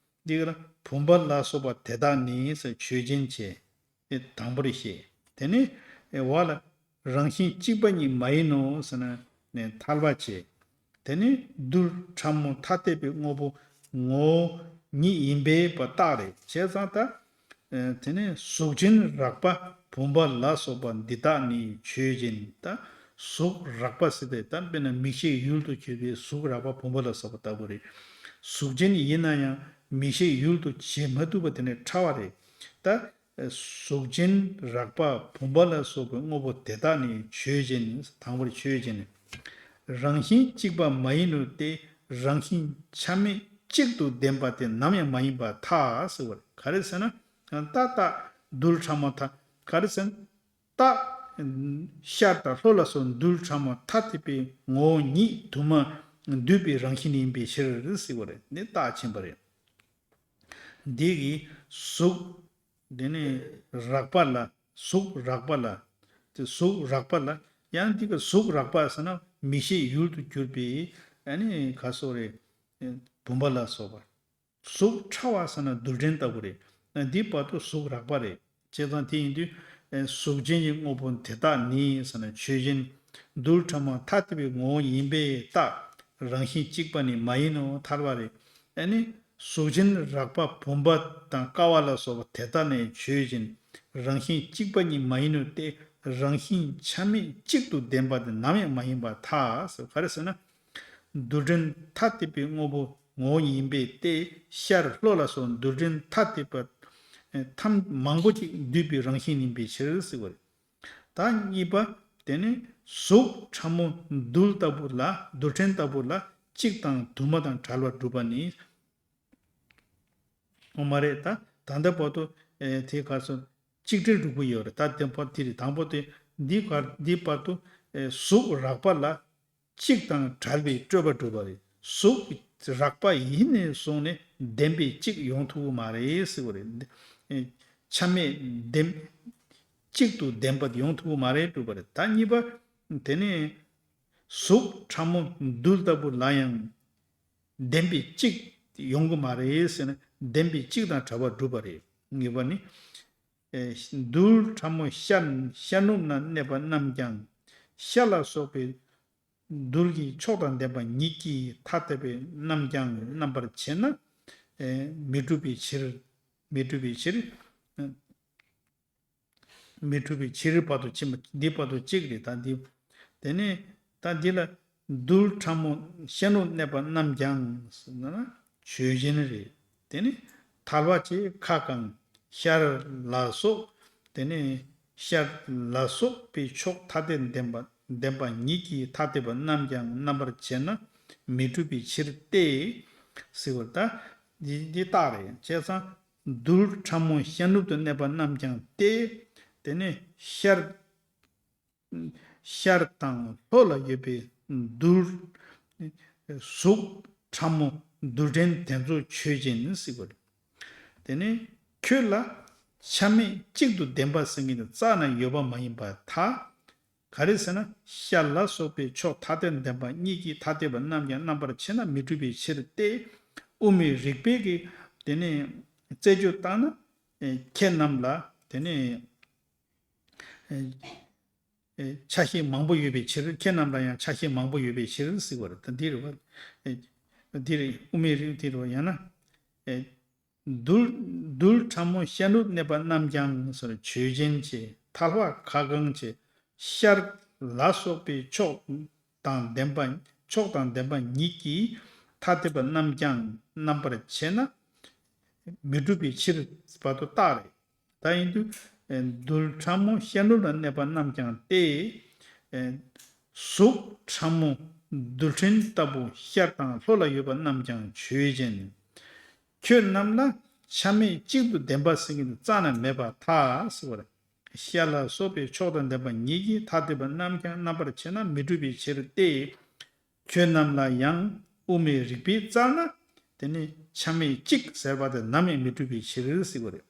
འདི་ག་ལ་བུམ་པ་ལ་སོགས་པ་དེ་དག་ནི་ཟེར་ཆོས་ཅན་བྱས། དེ་དང་པོ་རེད་བཤད། དེ་ནི་འོག་ལ་རང་བཞིན་གཅིག་པ་ཉིད་མ་ཡིན་ནོ་ཟེར་ན་ནས་ཐལ་བ་བྱས། དེ་ནི་རྡུལ་ཕྲ་མོ་ཐ་དད་པའི་དངོས་པོ་ངོ་བོ་ཉིད་ཡིན་པས་པ་རྟགས་རེད། བྱས་ཙང་ད། ཨེ། དེ་ནས་གཟུགས་ཅན་རགས་པ་བུམ་པ་ལ་སོགས་པ་འདི་དག་ནི་ཆོས་ཅན། ད་གཟུགས་རགས་པ་ཟེར་ཏེ། ད་དཔེར་ན་མིག་ཤེས་ཡུལ་དུ་བྱེད་པའི་གཟུགས་རགས་པ་བུམ་པ་ལ་སོགས་པ་ལྟ་བུ་རེད། གཟུགས་ཅན་ཡིན་ན་ཡང་མིག་ཤེས་ཡུལ་དུ་བྱེད་མ་ཐུབ་པ་དེ་ནི་ཕྲ་བ་རེད། ད་གཟུགས་ཅན་རགས་པ་བུམ་པ་ལ་སོགས་པའི་དངོས་པོ་དེ་དག་ནི་ཆོས་ཅན། དང་པོར་ཆོས་ཅན། རང་བཞིན་གཅིག་པ་མ་ཡིན་ནོ་སྟེ། རང་བཞིན་ཆ་མེད་གཅིག་ཏུ་ལྡན་པ་དེ་ནམ་ཡང་མ་ཡིན་པར་ཐལ་ཟེར་བ་རེད། ག་རེ་ཟེར་ན། ད་ལྟ་རྡུལ་ཕྲ་མོ་ཐ། ག་རེ་ཟེར་ན། ད་ཤར་དང་ལྷོ་ལ་སོགས་རྡུལ་ཕྲ་མོ་ཐ་དད་པའི་ངོ་བོ་ཉིད་དུ་མ་འདུས་པའི་རང་བཞིན་ཡིན་པའི་ཕྱིར་ཟེར་བ་རེད། འདི་རྟགས་ཆེན་པོ་རེད། འདི་གི་ གཟུགས། དེ་ནས་རགས་པ་ལ། གཟུགས་རགས་པ་ལ། དེ་གཟུགས་རགས་པ་ལ། ཡང་འདི་ག་གཟུགས་རགས་པ་ཟེར་ན་མིག་ཤེས་ཡུལ་དུ་གྱུར་པའི་ཨ་ནི་ག་སོགས་རེད། བུམ་པ་ལ་སོགས་པ། གཟུགས་ཕྲ་བ་ཟེར་ན་རྡུལ་ཕྲན་ལྟ་བུ་རེད། འདི་བར་དུ་གཟུགས་རགས་པ་རེད། བྱས་ཙང་དེ་ཡིན་དུས། གཟུགས་ཅན་གྱི་དངོས་པོ་དེ་དག་ནི་ཟེར་ན་ཆོས་ཅན། རྡུལ་ཕྲ་མོ་ཐ་དད་པའི་ངོ་བོ་ཡིན་པས་རྟག་རང་བཞིན་གཅིག་པ་ནི་མ་ཡིན་ནོ། ཐལ་བ་རེད། ཨ་ནི་གཟུགས་ཅན་རགས་པ་བུམ་པ་དང་ཀ་བ་ལ་སོགས་པ་དེ་དག་ནི་ཆོས་ཅན། རང་བཞིན་གཅིག་པ་ཉིད་མ་ཡིན་ནོ་སྟེ། རང་བཞིན་ཆ་མེད་གཅིག་ཏུ་ལྡན་པ་དེ་ནམ་ཡང་མ་ཡིན་པར་ཐལ། ག་རེ་ཟེར་ན། རྡུལ་ཕྲན་ཐ་དད་པའི་དངོས་པོ་ངོ་བོ་ཡིན་པས་ཏེ། ཤར་ལྷོ་ལ་སོགས་རྡུལ་ཕྲན་ཐ་དད་པ་ཐམ་མང་པོ་ཅིག་འདུས་པའི་རང་བཞིན་ཡིན་པའི་ཕྱིར་ཟེར་བ་རེད། ད་གཉིས་པ། དེ་ནི་གཟུགས་ཕྲ་མོ་རྡུལ་ལྟ་བུ་ལ། རྡུལ་ཕྲན་ལྟ་བུ་ལ་གཅིག་དང་དུ་མ་དང་བྲལ་བར་སྒྲུབ་པ་ནི། འོ་མ་རེད། ད་ད་ལྟ་བར་དུ་ཨེ་དེ་ག་སོ་གཅིག་སྒྲིལ་སྒྲུབ་ཀྱི་ཡོད་རེད། ད་དེ་བར་དེ་རེད། དང་པོ་དེ་འདི་བར་འདི་བར་དུ་ཨེ་གཟུགས་རགས་པ་ལ་གཅིག་དང་བྲལ་བའི་སྤྲོས་པ་སྒྲུབ་པ་རེད། གཟུགས་རགས་པ་ཡིན་ནས་བཟུང་ནས་བདེན་པའི་གཅིག་ཡོང་ཐུབ་ཀྱི་མ་རེད་ཟེར་བ་རེད། ཨེ་ཆ་མེད་བདེན། གཅིག་ཏུ་བདེན་པ་ཡོང་ཐུབ་ཀྱི་མ་རེད་སྒྲུབ་པ་རེད། ད་གཉིས་པ། དེ་ནས་གཟུགས་ཕྲ་མོ་རྡུལ་ལྟ་བུ་ལ་ཡང་བདེན་པའི་གཅིག་ཡོང་གི་མ་རེད་ཟེར་ན། བདེན་པའི་གཅིག་དང་བྲལ་བར་སྒྲུབ་པ་རེད། ངེས་པ་ནི། ཨེ་རྡུལ་ཕྲ་མོ་ཤར་ཤར་ནུབ་ན་གནས་པ་རྣམས་ཀྱང་། ཤར་ལ་སོགས་པའི་རྡུལ་གྱི་ཕྱོགས་དང་ལྡན་པ་ཉིད་ཀྱིས་ཐ་དད་པའི་རྣམ་ཀྱང་རྣམ་པར་ཕྱེ་ན། ཨེ་མི་འགྲུབ་པའི་ཕྱིར། མི་འགྲུབ་པའི་ཕྱིར། མི་འགྲུབ་པའི་ཕྱིར་བར་དུ་ཕྱིན་པ་འདི་བར་དུ་གཅིག་རེད། ད་འདི། དེ་ནས་ད་འདི་ལ་རྡུལ་ཕྲ་མོ་ཤར་ནུབ་གནས་པ་རྣམས་ཀྱང་ཟེར་ན་ཆོས་ཅན་རེད། དེ་ནས་ཐལ་བ་བཅས་ཁ་གང་། ཤར་ལ་སོགས། དེ་ནས་ཤར་ལ་སོགས་པའི་ཕྱོགས་ཐ་དད་ལྡན་པ་ལྡན་པ་ཉིད་ཀྱིས་ཐ་དད་པ་རྣམས་ཀྱང་རྣམ་པར་ཕྱེ་ན་མི་འགྲུབ་པའི་ཕྱིར་ཏེ། ཟེར་བ་ད་འདི་འདི་རྟགས་རེད། བྱས་ཙང་། རྡུལ་ཕྲ་མོ་ཤར་ནུབ་ཏུ་གནས་པ་རྣམས་ཀྱང་སྟེ། དེ་ནས་ཤར། ཤར་དང་ལྷོ་ལ་ཡོད་པའི་རྡུལ། གཟུགས་ཕྲ་མོ་རྡུལ་ཕྲན་དེ་ཚོ་ཆོས་ཅན་ཟེར་བ་རེད། དེ་ནས་ཁྱོད་ལ་ཆ་མེད་གཅིག་ཏུ་བདེན་པ་ཟེར་མཁན་དེ་རྩ་ནས་ཡོད་པ་མ་ཡིན་པར་ཐལ། ག་རེ་ཟེར་ན། ཤར་ལ་སོགས་པའི་ཕྱོགས་ཐ་དད་ལྡན་པ་གཉིས་ཀྱིས་ཐ་དད་པ་རྣམས་ཀྱང་རྣམ་པར་ཕྱེ་ན་མི་འགྲུབ་པའི་ཕྱིར་ཏེ། དབུ་མའི་རིགས་པས་ཀྱི་དེ་ནས་རྩད་གཅོད་བཏང་ན། ཨེ་ཁྱེད་རྣམས་ལ་དེ་ནས་ཨེ་ཨེ་ཆ་ཤས་མང་པོ་ཡོད་པའི་ཕྱིར། ཁྱེད་རྣམས་ལ་ཡང་ཆ་ཤས་མང་པོ་ཡོད་པའི་ཕྱིར་ཟེར་བ་རེད། ད་འདི་རེད་བ། ཨེ་འདི་རེད། དབུ་མའི་རིགས་འདི་རེད་བ། ཡང་ན་ཨེ་རྡུལ་རྡུལ་ཕྲ་མོ་ཤར་ནུབ་གནས་པ་རྣམས་ཀྱང་ཟེར་ཆོས་ཅན་བྱས། ཐལ་བ་ཁ་གང་བྱས། ཤར་ལ་སོགས་པའི་ཕྱོགས་དང་ལྡན་པ་ཕྱོགས་དང་ལྡན་པ་ཉིད་ཀྱིས་ཐ་དད་པ་རྣམས་ཀྱང་རྣམ་པར་ཕྱེ་ན་མི་འགྲུབ་པའི་ཕྱིར་བར་དུ་རྟགས་རེད། ད་ཡིན་དུས། རྡུལ་ཕྲ་མོ་ཤར་ནུབ་ལ་གནས་པ་རྣམས་ཀྱང་སྟེ། གཟུགས་ཕྲ་མོ་རྡུལ་ཕྲན་ལྟ་བུ་ཤར་དང་ལྷོ་ལ་ཡོད་པ་རྣམས་ཀྱང་ཆོས་ཅན། ཁྱོད་རྣམས་ལ་ཆ་མེད་གཅིག་ཏུ་བདེན་པ་ཟེར་མཁན་དེ་རྩ་ནས་མེད་པར་ཐལ་ཟེར་བ་རེད། ཤར་ལ་སོགས་པའི་ཕྱོགས་དང་ལྡན་པ་ཉིད་ཀྱིས་ཐ་དད་པ་རྣམས་ཀྱང་རྣམ་པར་ཕྱེ་ན་མི་འགྲུབ་པའི་ཕྱིར་ཏེ། ཁྱོད་རྣམས་ལ་ཡང་དབུ་མའི་རིགས་པས་བཙལ་ན། དེ་ནི་ཆ་མེད་གཅིག་ཟེར་བ་དེ་ནམ་ཡང་མི་འགྲུབ་པའི་ཕྱིར་ཟེར་བ་རེད།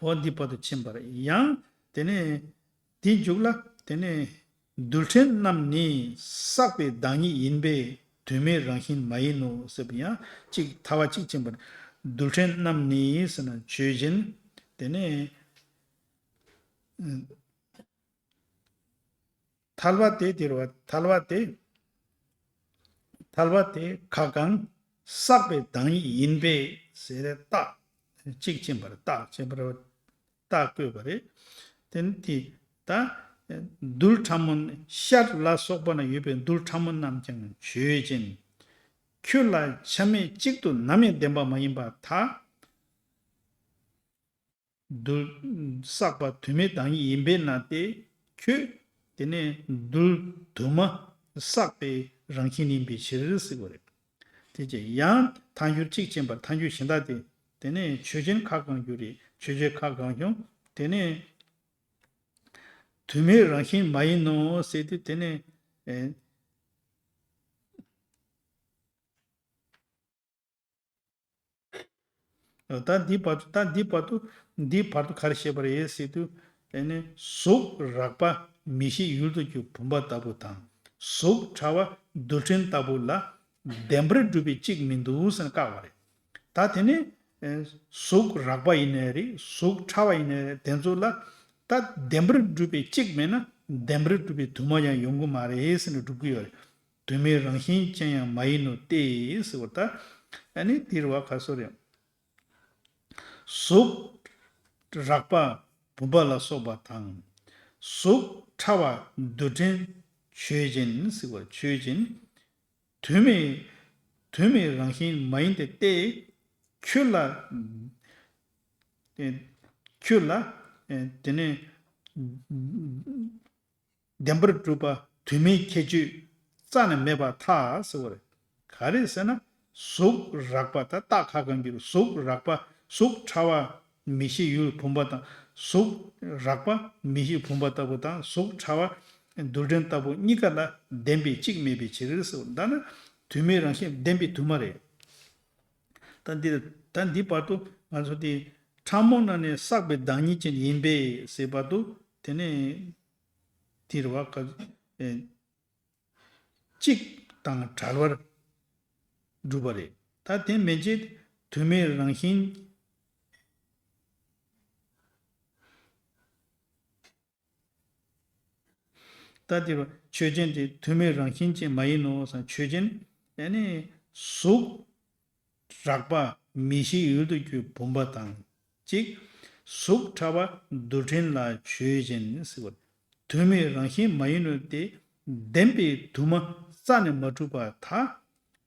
འོ་འདི་བར་དུ་ཕྱིན་པ་རེད། ཡང་དེ་ནས་དེའི་མཇུག་ལ་དེ་ནས་རྡུལ་ཕྲན་རྣམས་ནི་བསགས་པའི་བདག་ཉིད་ཡིན་པས་དུ་མའི་རང་བཞིན་མ་ཡིན་ནོ་ཟེར་བ་ཡང་གཅིག་ཐལ་བ་གཅིག་ཕྱིན་པ་རེད། རྡུལ་ཕྲན་རྣམས་ནི་ཟེར་ན་ཆོས་ཅན། དེ་ནས་ཐལ་བ་དེ་དེ་རེད་བ། ཐལ་བ་དེ། ཐལ་བ་དེ་ཁ་གང་བསགས་པའི་བདག་ཉིད་ཡིན་པས་ཟེར་རྟགས་གཅིག་ཕྱིན་པ་རེད། རྟགས་ཕྱིན་པ་རེད། རྟགས་བཀོད་པ་རེད། དེ་ནི་དེ་ད་རྡུལ་ཕྲ་མོ་ཤར་ལ་སོགས་པ་ན་ཡོད་པའི་རྡུལ་ཕྲ་མོ་རྣམས་ཀྱང་ཆོས་ཅན། ཁྱོད་ལ་ཆ་མེད་གཅིག་ཏུ་ནམ་ཡང་བདེན་པ་མ་ཡིན་པར་ཐལ། རྡུལ་བསགས་པ་དུ་མའི་བདག་ཉིད་ཡིན་པས་ན་སྟེ། ཁྱོད་དེ་ནས་རྡུལ་དུ་མ་བསགས་པའི་རང་བཞིན་ཡིན་པའི་ཕྱིར་ཟེར་བ་རེད། དེ་རྗེས་ཡང་ཐལ་འགྱུར་གཅིག་ཕྱིན་པར་ཐལ་འགྱུར་གཞན་དག་སྟེ། དེ་ནས་ཆོས་ཅན་ཁ་གང་འགྱུར་རེད། ཆོས་ཅན་ཁ་གང་བྱུང་། དེ་ནས་དུ་མའི་རང་བཞིན་མ་ཡིན་ནོ་ཟེར་ཏེ། དེ་ནས་ཨེ། ད་འདི་བར་དུ་ད་འདི་བར་དུ་འདི་བར་དུ་ག་རེ་བཤད་པ་རེད་ཟེར་དུས། ཨ་ནི་གཟུགས་རགས་པ་མིག་ཤེས་ཡུལ་དུ་གྱུར་བུམ་པ་ལྟ་བུ་དང་། གཟུགས་ཕྲ་བ་རྡུལ་ཕྲན་ལྟ་བུ་ལ་བདེན་པར་གྲུབ་པའི་གཅིག་མི་འདུག་ཟེར་ནས་བཀག་པ་རེད། ད་དེ་ནས་ཨེ་གཟུགས་རགས་པ་ཡིན་ནའི་རེད། གཟུགས་ཕྲ་བ་ཡིན་ནའི་རེད། དེ་ཚོ་ལ་ད་བདེན་པར་གྲུབ་པའི་གཅིག་མེད་ན་བདེན་པར་གྲུབ་པའི་དུ་མ་ཡང་ཡོང་གི་མ་རེད་ཟེར་ནས་སྒྲུབ་ཀྱི་ཡོད་རེད། དུ་མའི་རང་བཞིན་ཅན་ཡང་མ་ཡིན་ནོ་སྟེ་ཟེར་བ་ད། ཨ་ནི་འདིར་བ་ག་སོ་རེད། གཟུགས་རགས་པ་བུམ་པ་ལ་སོགས་པ་དང་། གཟུགས་ཕྲ་བ་རྡུལ་ཕྲན་ཆོས་ཅན་ཟེར་བ་ཆོས་ཅན། དུ་མའི་དུ་མའི་རང་བཞིན་མ་ཡིན་ཏེ་སྟེ། ཁྱོད་ལ་ཁྱོད་ལ་དེ་ནས་བདེན་པར་གྲུབ་པ་དུ་མའི་ཁྱད་ཆོས་རྩ་ནས་མེད་པར་ཐལ་ཟེར་བ་རེད། ག་རེ་ཟེར་ན། གཟུགས་རགས་པ་ད་རྟགས་ཁ་གང་གི་གཟུགས་རགས་པ་གཟུགས་ཕྲ་བ་མིག་ཤེས་ཡུལ་བུམ་པ་དང་། གཟུགས་རགས་པ་མིག་ཤེས་བུམ་པ་ལྟ་བུ་དང་གཟུགས་ཕྲ་བ་རྡུལ་ཕྲན་ལྟ་བུ་གཉིས་ཀ་ལ་བདེན་པའི་གཅིག་མེད་པའི་ཕྱིར་ཟེར་བ་ད་ནི་དུ་མའི་རང་བཞིན་བདེན་པའི་དུ་མ་རེད། ད་འདི་ད་འདི་བར་དུ་ང་ཚོ་དེ་ཕྲ་མོ་ན་ནས་བསགས་པའི་བདག་ཉིད་ཅན་ཡིན་པས་ཟེར་བར་དུ་དེ་ནས་དེར་བ་ཀ་ཨེ་གཅིག་དང་བྲལ་བར་སྒྲུབ་པ་རེད། ད་དེ་མན་ཆད་དུ་མའི་རང་བཞིན། ད་དེ་རུ་ཆོས་ཅན་དེ་དུ་མའི་རང་བཞིན་ཅན་མ་ཡིན་ནོ་ཟེར་ན་ཆོས་ཅན། ཨ་ནི་གཟུགས་རགས་པ་མིག་ཤེས་ཡུལ་དུ་གྱུར་བུམ་པ་དང་གཅིག། གཟུགས་ཕྲ་བ་རྡུལ་ཕྲན་ལ་ཆོས་ཅན་ཟེར་བ། དུ་མའི་རང་བཞིན་མ་ཡིན་ནོ་སྟེ། བདེན་པའི་དུ་མ་རྩ་ནས་མ་གྲུབ་པར་ཐལ།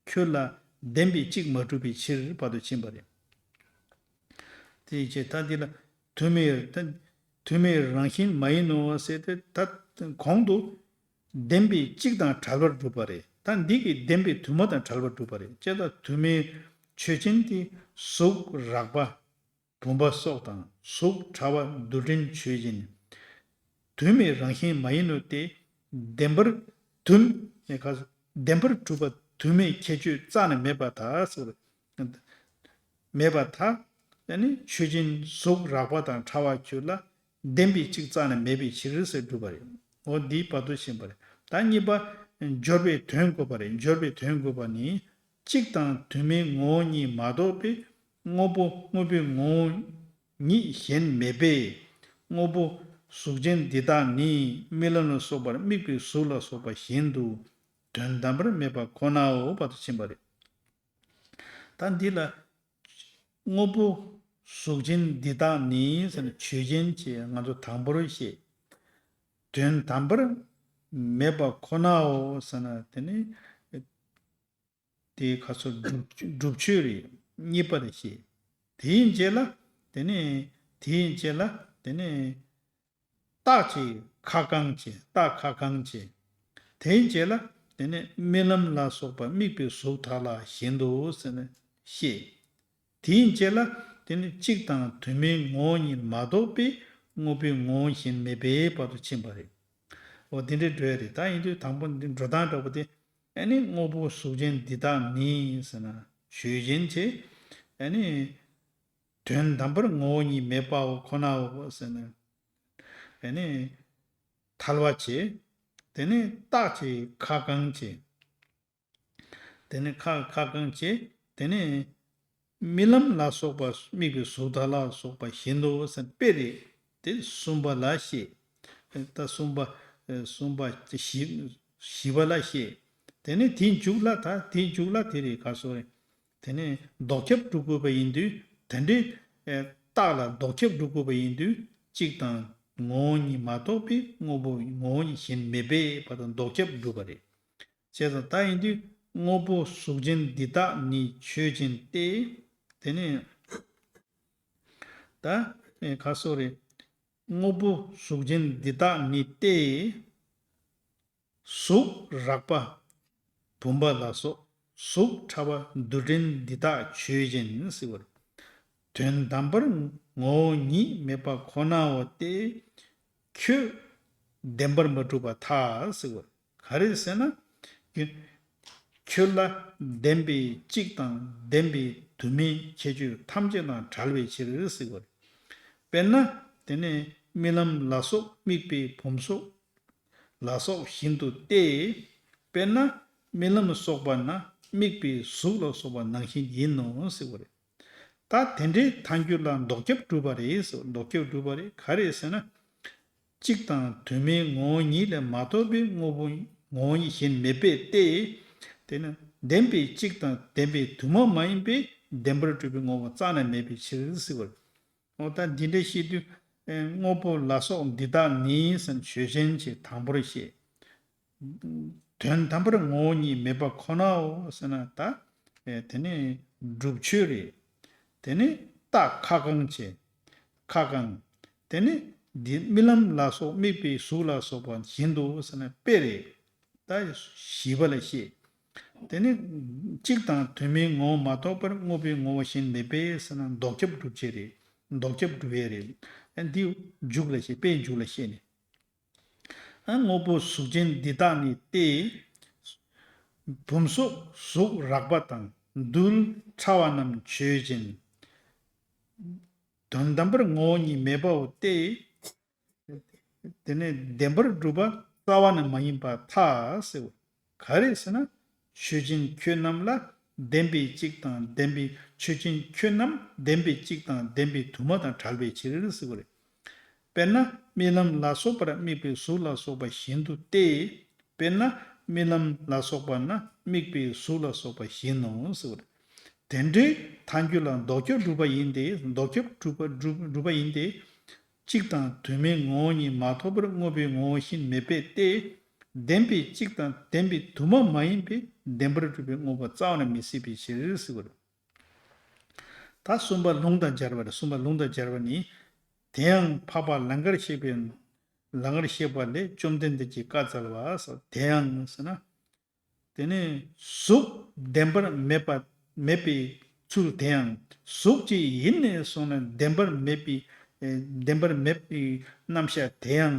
ཁྱོད་ལ་བདེན་པའི་གཅིག་མ་གྲུབ་པའི་ཕྱིར་བར་དུ་ཕྱིན་པ་རེད། དེའི་ཕྱིར་ད་འདི་ལ་དུ་མའི་ད་དུ་མའི་རང་བཞིན་མ་ཡིན་ནོ་ཟེར་ཏེ་ད་གོང་དུ་བདེན་པའི་གཅིག་དང་བྲལ་བར་སྒྲུབ་པ་རེད། ད་འདི་གི་བདེན་པའི་དུ་མ་དང་བྲལ་བར་སྒྲུབ་པ་རེད། ཅེས་ད་དུ་མའི་ཆོས་ཅན་དེ་གཟུགས་རགས་པ་བུམ་པ་སོགས་དང་གཟུགས་ཕྲ་བ་རྡུལ་ཕྲན་ཆོས་ཅན། དུ་མའི་རང་བཞིན་མ་ཡིན་ནོ་སྟེ། བདེན་པར་དུ་མ་ཁ་བདེན་པར་གྲུབ་པ་དུ་མའི་ཁྱད་ཆོས་རྩ་ནས་མེད་པར་ཐལ་ཟེར། མེད་པར་ཐལ། ཨ་ནི་ཆོས་ཅན་གཟུགས་རགས་པ་དང་ཕྲ་བ་ཁྱོད་ལ་བདེན་པའི་གཅིག་རྩ་ནས་མེད་པའི་ཕྱིར་ཟེར་སྒྲུབ་པ་རེད། འོ་འདིའི་བར་དུ་ཕྱིན་པ་རེད། ད་གཉིས་པ་སྦྱོར་བའི་དོན་འགོད་པ་རེད། སྦྱོར་བའི་དོན་འགོད་པ་ནི། གཅིག་དང་དུ་མའི་ངོ་བོ་ཉིད་མ་གཏོགས་པའི་དངོས་པོ་དངོས་པོའི་ངོ་བོ་ཉིད་གཞན་མེད་པས། དངོས་པོ་གཟུགས་ཅན་འདི་དག་ནི་རྨི་ལམ་ལ་སོགས་པར་དམིགས་པའི་གཟུགས་ལ་སོགས་པ་བཞིན་དུ་དོན་དམ་པར་མེད་པ་ཁོ་ནའོ་བར་དུ་ཕྱིན་པ་རེད། ད་འདི་ལ་དངོས་པོ་གཟུགས་ཅན་འདི་དག་ནི་ཟེར་ན་ཆོས་ཅན་ཅེས་ང་ཚོ་དང་པོར་བཤད། དོན་དམ་པར་མེད་པ་ཁོ་ནའོ་ཟེར་ན་དེ་ནི། དེའི་ཁ་སོ་སྒྲུབ་སྒྲུབ་ཆོས་རེད། གཉིས་པ་རེད་ཞེས། དེའི་རྗེས་ལ་དེ་ནས་དེའི་རྗེས་ལ་དེ་ནས་རྟགས་ཀྱི་ཁ་བསྐང་བྱས། རྟགས་ཁ་བསྐང་བྱས། དེའི་རྗེས་ལ་དེ་ནས་རྨི་ལམ་ལ་སོགས་པ་དམིགས་པའི་གཟུགས་དག་ལ་བཞིན་དུ་ཟེར་ནས་བཤད། དེའི་རྗེས་ལ་དེ་ནི་གཅིག་དང་དུ་མའི་ངོ་བོ་ཉིད་མ་གཏོགས་པའི་དངོས་པོའི་ངོ་བོ་གཞན་མེད་པའི་བར་དུ་ཕྱིན་པ་རེད། འོ་དེ་འདྲའི་འགྲོ་ཡ་རེད། ད་ཡིན་དུས་དང་པོ་འདི་འགྲོ་སྟངས་འདྲ་པོ་དེ། ཨ་ནི་དངོས་པོ་གཟུགས་ཅན་འདི་དག་ནི་ཟེར་ན་ཆོས་ཅན་ཆེ། ཨ་ནི་དོན་དམ་པར་ངོ་བོ་ཉིད་མེད་པའོ་ཁོ་ནའོ་ཟེར་ན། ཨ་ནི་ཐལ་བ་ཆེ། དེ་ནི་རྟགས་ཆེ་ཁ་བསྐང་ཆེ། དེ་ནི་ཁ་ཁ་བསྐང་བྱས། དེ་ནི་རྨི་ལམ་ལ་སོགས་པ་དམིགས་པའི་གཟུགས་དག་ལ་སོགས་པ་བཞིན་དུ་ཟེར་དཔེ་རེད། དེ་གསུམ་པ་ལ་བཤད། ད་གསུམ་པ་གསུམ་པ་བཞི་བཞི་པ་ལ་བཤད། དེ་ནི་དེའི་མཇུག་ལ་ད་དེའི་མཇུག་ལ་དེ་རེད་ག་སོ་རེད། དེ་ནི་ལྡོག་ཁྱབ་སྒྲུབ་དགོས་པ་ཡིན་དུས་དེ་འདྲའི་རྟགས་ལ་ལྡོག་ཁྱབ་སྒྲུབ་དགོས་པ་ཡིན་དུས་གཅིག་དང་ངོ་བོ་ཉིད་མ་གཏོགས་པའི་དངོས་པོ་ངོ་བོ་ཉིད་གཞན་མེད་པའི་བར་དུ་ལྡོག་ཁྱབ་སྒྲུབ་པ་རེད། བྱས་ཙང་ད་ཡིན་དུས་དངོས་པོ་གཟུགས་ཅན་འདི་དག་ནི་ཆོས་ཅན་ཏེ། དེ་ནས་ད་ཨེ་ཁ་སོ་རེ། དངོས་པོ་གཟུགས་ཅན་འདི་དག་ནི་ཏེ། གཟུགས་རགས་པ་བུམ་པ་ལ་སོགས་གཟུགས་ཕྲ་བ་རྡུལ་ཕྲན་འདི་དག་ཆོས་ཅན་ཟེར་བ་རེད། དོན་དམ་པར་ངོ་བོ་ཉིད་མེད་པ་ཁོ་ནའོ་སྟེ། ཁྱོད་བདེན་པར་མ་གྲུབ་པར་ཐལ་ཟེར་བ་རེད། ག་རེ་ཟེར་ན། ཁྱོད་ལ་བདེན་པའི་གཅིག་དང་བདེན་པའི་ དུ་མའི་ཁྱད་ཆོས་ཐམས་ཅད་དང་བྲལ་བའི་ཕྱིར་ཟེར་བ་རེད། དཔེར་ན། དེ་ནས་རྨི་ལམ་ལ་སོགས་དམིགས་པའི་བུམ་སོགས་ལ་སོགས་བཞིན་དུ་སྟེ། དཔེར་ན་རྨི་ལམ་སོགས་པ་ན་དམིགས་པའི་གཟུགས་ལ་སོགས་པ་ནང་བཞིན་ཡིན་ནོ་ཟེར་བ་རེད། ད་དེ་འདྲའི་ཐལ་འགྱུར་ལ་ལྡོག་ཁྱབ་གྲུབ་པ་རེད་ཟེར། ལྡོག་ཁྱབ་གྲུབ་པ་རེད། ག་རེ་ཟེར་ན། གཅིག་དང་དུ་མའི་ངོ་བོ་ཉིད་ལས་མ་གཏོགས་པའི་དངོས་པོ་ངོ་བོ་ཉིད་གཞན་མེད་པས་ཏེ། དེ་ནི་བདེན་པའི་གཅིག་དང་བདེན་པའི་དུ་མ་མ་ཡིན་པའི་བདེན་པར་གྲུབ་པའི་དངོས་པོ་རྩ་ནས་མེད་པའི་ཕྱིར་ཟེར་བ་རེད། འོ་ད་འདི་འདྲ་བཤད་དུས། ཨེ། དངོས་པོ་ལ་སོགས་འདི་དག་ནི་ཟེར་ཆོས་ཅན་གྱི་དང་པོར་བཤད། དོན་དམ་པར་ངོ་བོ་ཉིད་མེད་པ་ཁོ་ནའོ་ཟེར་ན་ད། ཨེ། དེ་ནི་སྒྲུབ་ཆོས་རེད། དེ་ནི་རྟགས་ཁ་བསྐང་བྱེད། ཁ་བསྐང་། དེ་ནི་འདི་རྨི་ལམ་ལ་སོགས་དམིགས་པའི་གཟུགས་ལ་སོགས་པ་བཞིན་དུ་ཟེར་ན་དཔེ་རེད། ད་བཞི་པ་ལ་བཤད། དེ་ནི་གཅིག་དང་དུ་མའི་ངོ་བོ་མ་གཏོགས་པར་དངོས་པོའི་ངོ་བོ་གཞན་མེད་པས་ཟེར་ན་ལྡོག་ཁྱབ་སྒྲུབ་བྱེད་རེད། ལྡོག་ཁྱབ་སྒྲུབ་ཡས་རེད། ཨ། འདི་མཇུག་ལ་བཤད། དཔེ་མཇུག་ལ་བཤད་ནས། ཨ། དངོས་པོ་གཟུགས་ཅན་འདི་དག་ནི་སྟེ། བུམ་སོགས་གཟུགས་རགས་པ་དང་རྡུལ་ཕྲ་བ་རྣམས་ཆོས་ཅན། དོན་དམ་པར་ངོ་བོ་ཉིད་མེད་པའོ་སྟེ། དེ་ནས་བདེན་པར་གྲུབ་པ་རྩ་བ་ནས་མ་ཡིན་པར་ཐལ་ཟེར་བ། ག་རེ་ཟེར་ན། ཆོས་ཅན་ཁྱོད་རྣམས་ལ་བདེན་པའི་གཅིག་དང་བདེན་པའི་ཆོས་ཅན་ཁྱོད་རྣམས་བདེན་པའི་གཅིག་དང་བདེན་པའི་དུ་མ་དང་བྲལ་བའི་ཕྱིར་ཟེར་བ་རེད། དཔེར་ན་རྨི་ལམ་ལ་སོགས་པར་དམིགས་པའི་གཟུགས་ལ་སོགས་པ་བཞིན་དུ་སྟེ། དཔེར་ན་རྨི་ལམ་ལ་སོགས་པ་ན་དམིགས་པའི་གཟུགས་ལ་སོགས་པ་བཞིན་ནོ་ཟེར་བ་རེད། དེ་འདྲའི་ཐལ་འགྱུར་ལ་ལྡོག་ཁྱབ་སྒྲུབ་པ་ཡིན་ཏེ། ལྡོག་ཁྱབ་སྒྲུབ་པ་སྒྲུབ་སྒྲུབ་པ་ཡིན་ཏེ། གཅིག་དང་དུ་མའི་ངོ་བོ་ཉིད་མ་གཏོགས་པར་དངོས་པོའི་ངོ་བོ་གཞན་མེད་པས་ཏེ། བདེན་པའི་གཅིག་དང་བདེན་པའི་དུ་མ་མ་ཡིན་པའི་བདེན་པར་གྲུབ་པའི་དངོས་པོ་རྩ་བ་ནས་མི་སྲིད་པའི་ཕྱིར་ཟེར་བ་རེད། ད་གསུམ་པ་ལུང་དང་སྦྱར་བ་རེད། གསུམ་པ་ལུང་དང་སྦྱར་བ་ནི། དེ་ཡང་འཕགས་པ་ལང་ཀར་གཤེགས་པའི། ལང་ཀར་གཤེགས་པ་ལས་བཅོམ་ལྡན་འདས་ཀྱིས་བཀའ་སྩལ་པ་ཟེར། དེ་ཡང་ཟེར་ན། དེ་ནི་གཟུགས་བདེན་པར་མེད་པ་མེད་པའི་ཚུལ་དེ་ཡང་གཟུགས་ཅིག་ཡིན་ནས་བཟུང་ནས་བདེན་པར་མེད་པའི། ཨེ། བདེན་པར་མེད་པའི་རྣམ་གཞག་དེ་ཡང་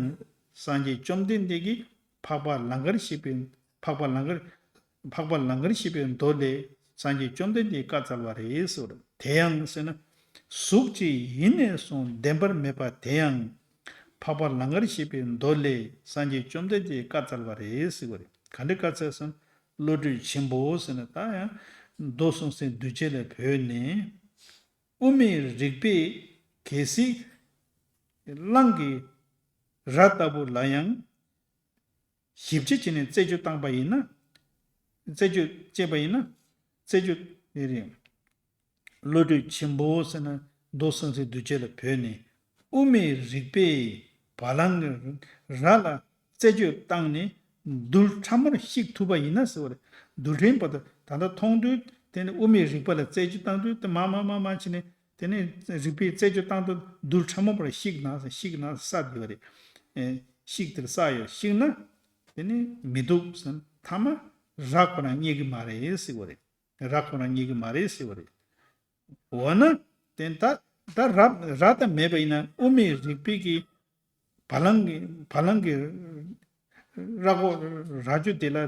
སངས་རྒྱས་བཅོམ་ལྡན་འདས་ཀྱིས་འཕགས་པ་ལང་ཀར་གཤེགས་པའི་འཕགས་པ་ལང་ཀར་འཕགས་པ་ལང་ཀར་གཤེགས་པའི་མདོ་ལས་སངས་རྒྱས་བཅོམ་ལྡན་འདས་ཀྱིས་བཀའ་སྩལ་བ་རེད་ཟེར་བ་རེད། དེ་ཡང་ཟེར་ན། གཟུགས་ཅིག་ཡིན་ནས་བཟུང་བདེན་པར་མེད་པ་དེ་ཡང་། འཕགས་པ་ལང་ཀར་གཤེགས་པའི་མདོ་ལས་སངས་རྒྱས་བཅོམ་ལྡན་འདས་ཀྱིས་བཀའ་སྩལ་བ་རེད་ཟེར་བ་རེད། ག་འདྲ་བཀའ་སྩལ་སོང་། བློ་གྲོས་ཆེན་པོ་ཟེར་ན་ད་ཡང་མདོ་གསུམ་གསལ་གདུལ་བྱ་ལ་བོས་ནས། དབུ་མའི་རིག་པས་གལ་སྲིད་གླང་གི་རྭ་ལྟ་བུ་ལ་ཡང་ཞིབ་དཔྱད་བྱས་ནས་རྩད་གཅོད་བཏང་པ་ཡིན་ན། རྩད་གཅོད་བྱས་པ་ཡིན་ན། རྩད་གཅོད་རེད། བློ་གྲོས་ཆེན་པོ་ཟེར་ན་མདོ་གསུམ་གསལ་གདུལ་བྱ་ལ་བོས་ནས། དབུ་མའི་རིག་པས་བ་ལང་གི་རྭ་ལ་རྩད་གཅོད་བཏང་ནས་རྡུལ་ཕྲ་མོར་བཤིག་ཐུབ་པ་ཡིན་ན་ཟེར་བ་རེད། རྡུལ་ཕྲན་བར་དུ་ད་ལྟ་མཐོང་དུས་དེ་ནི་དབུ་མའི་རིག་པ་ལ་རྩད་གཅོད་བཏང་དུས་དེ་མ་མ་མ་མ་བྱས་ནས། དེ་ནས་རིག་པའི་རྩད་གཅོད་བཏང་དུས་རྡུལ་ཕྲ་མོ་བར་བཤིག་ན་ཟེར། བཤིག་ན་ཟེར་དེ་བ་རེད། ཨེ། བཤིག་དེར་ས་ཡོད། བཤིག་ན་དེ་ནི་མི་འདུག་ཟེར། མཐའ་མ་རྭ་ཁོ་རང་རྙེད་ཀྱི་མ་རེད་ཟེར་བ་རེད། རྭ་ཁོ་རང་རྙེད་ཀྱི་མ་རེད་ཟེར་བ་རེད། འོ་ན་དེ་ད་ད་རྭ་རྭ་ད་མེད་པ་ཡིན་ན་དབུ་མའི་རིག་པའི་གི་བ་ལང་གི་བ་ལང་གི་རྭ་ཁོག་རྭ་ཅོ་དེ་ལ་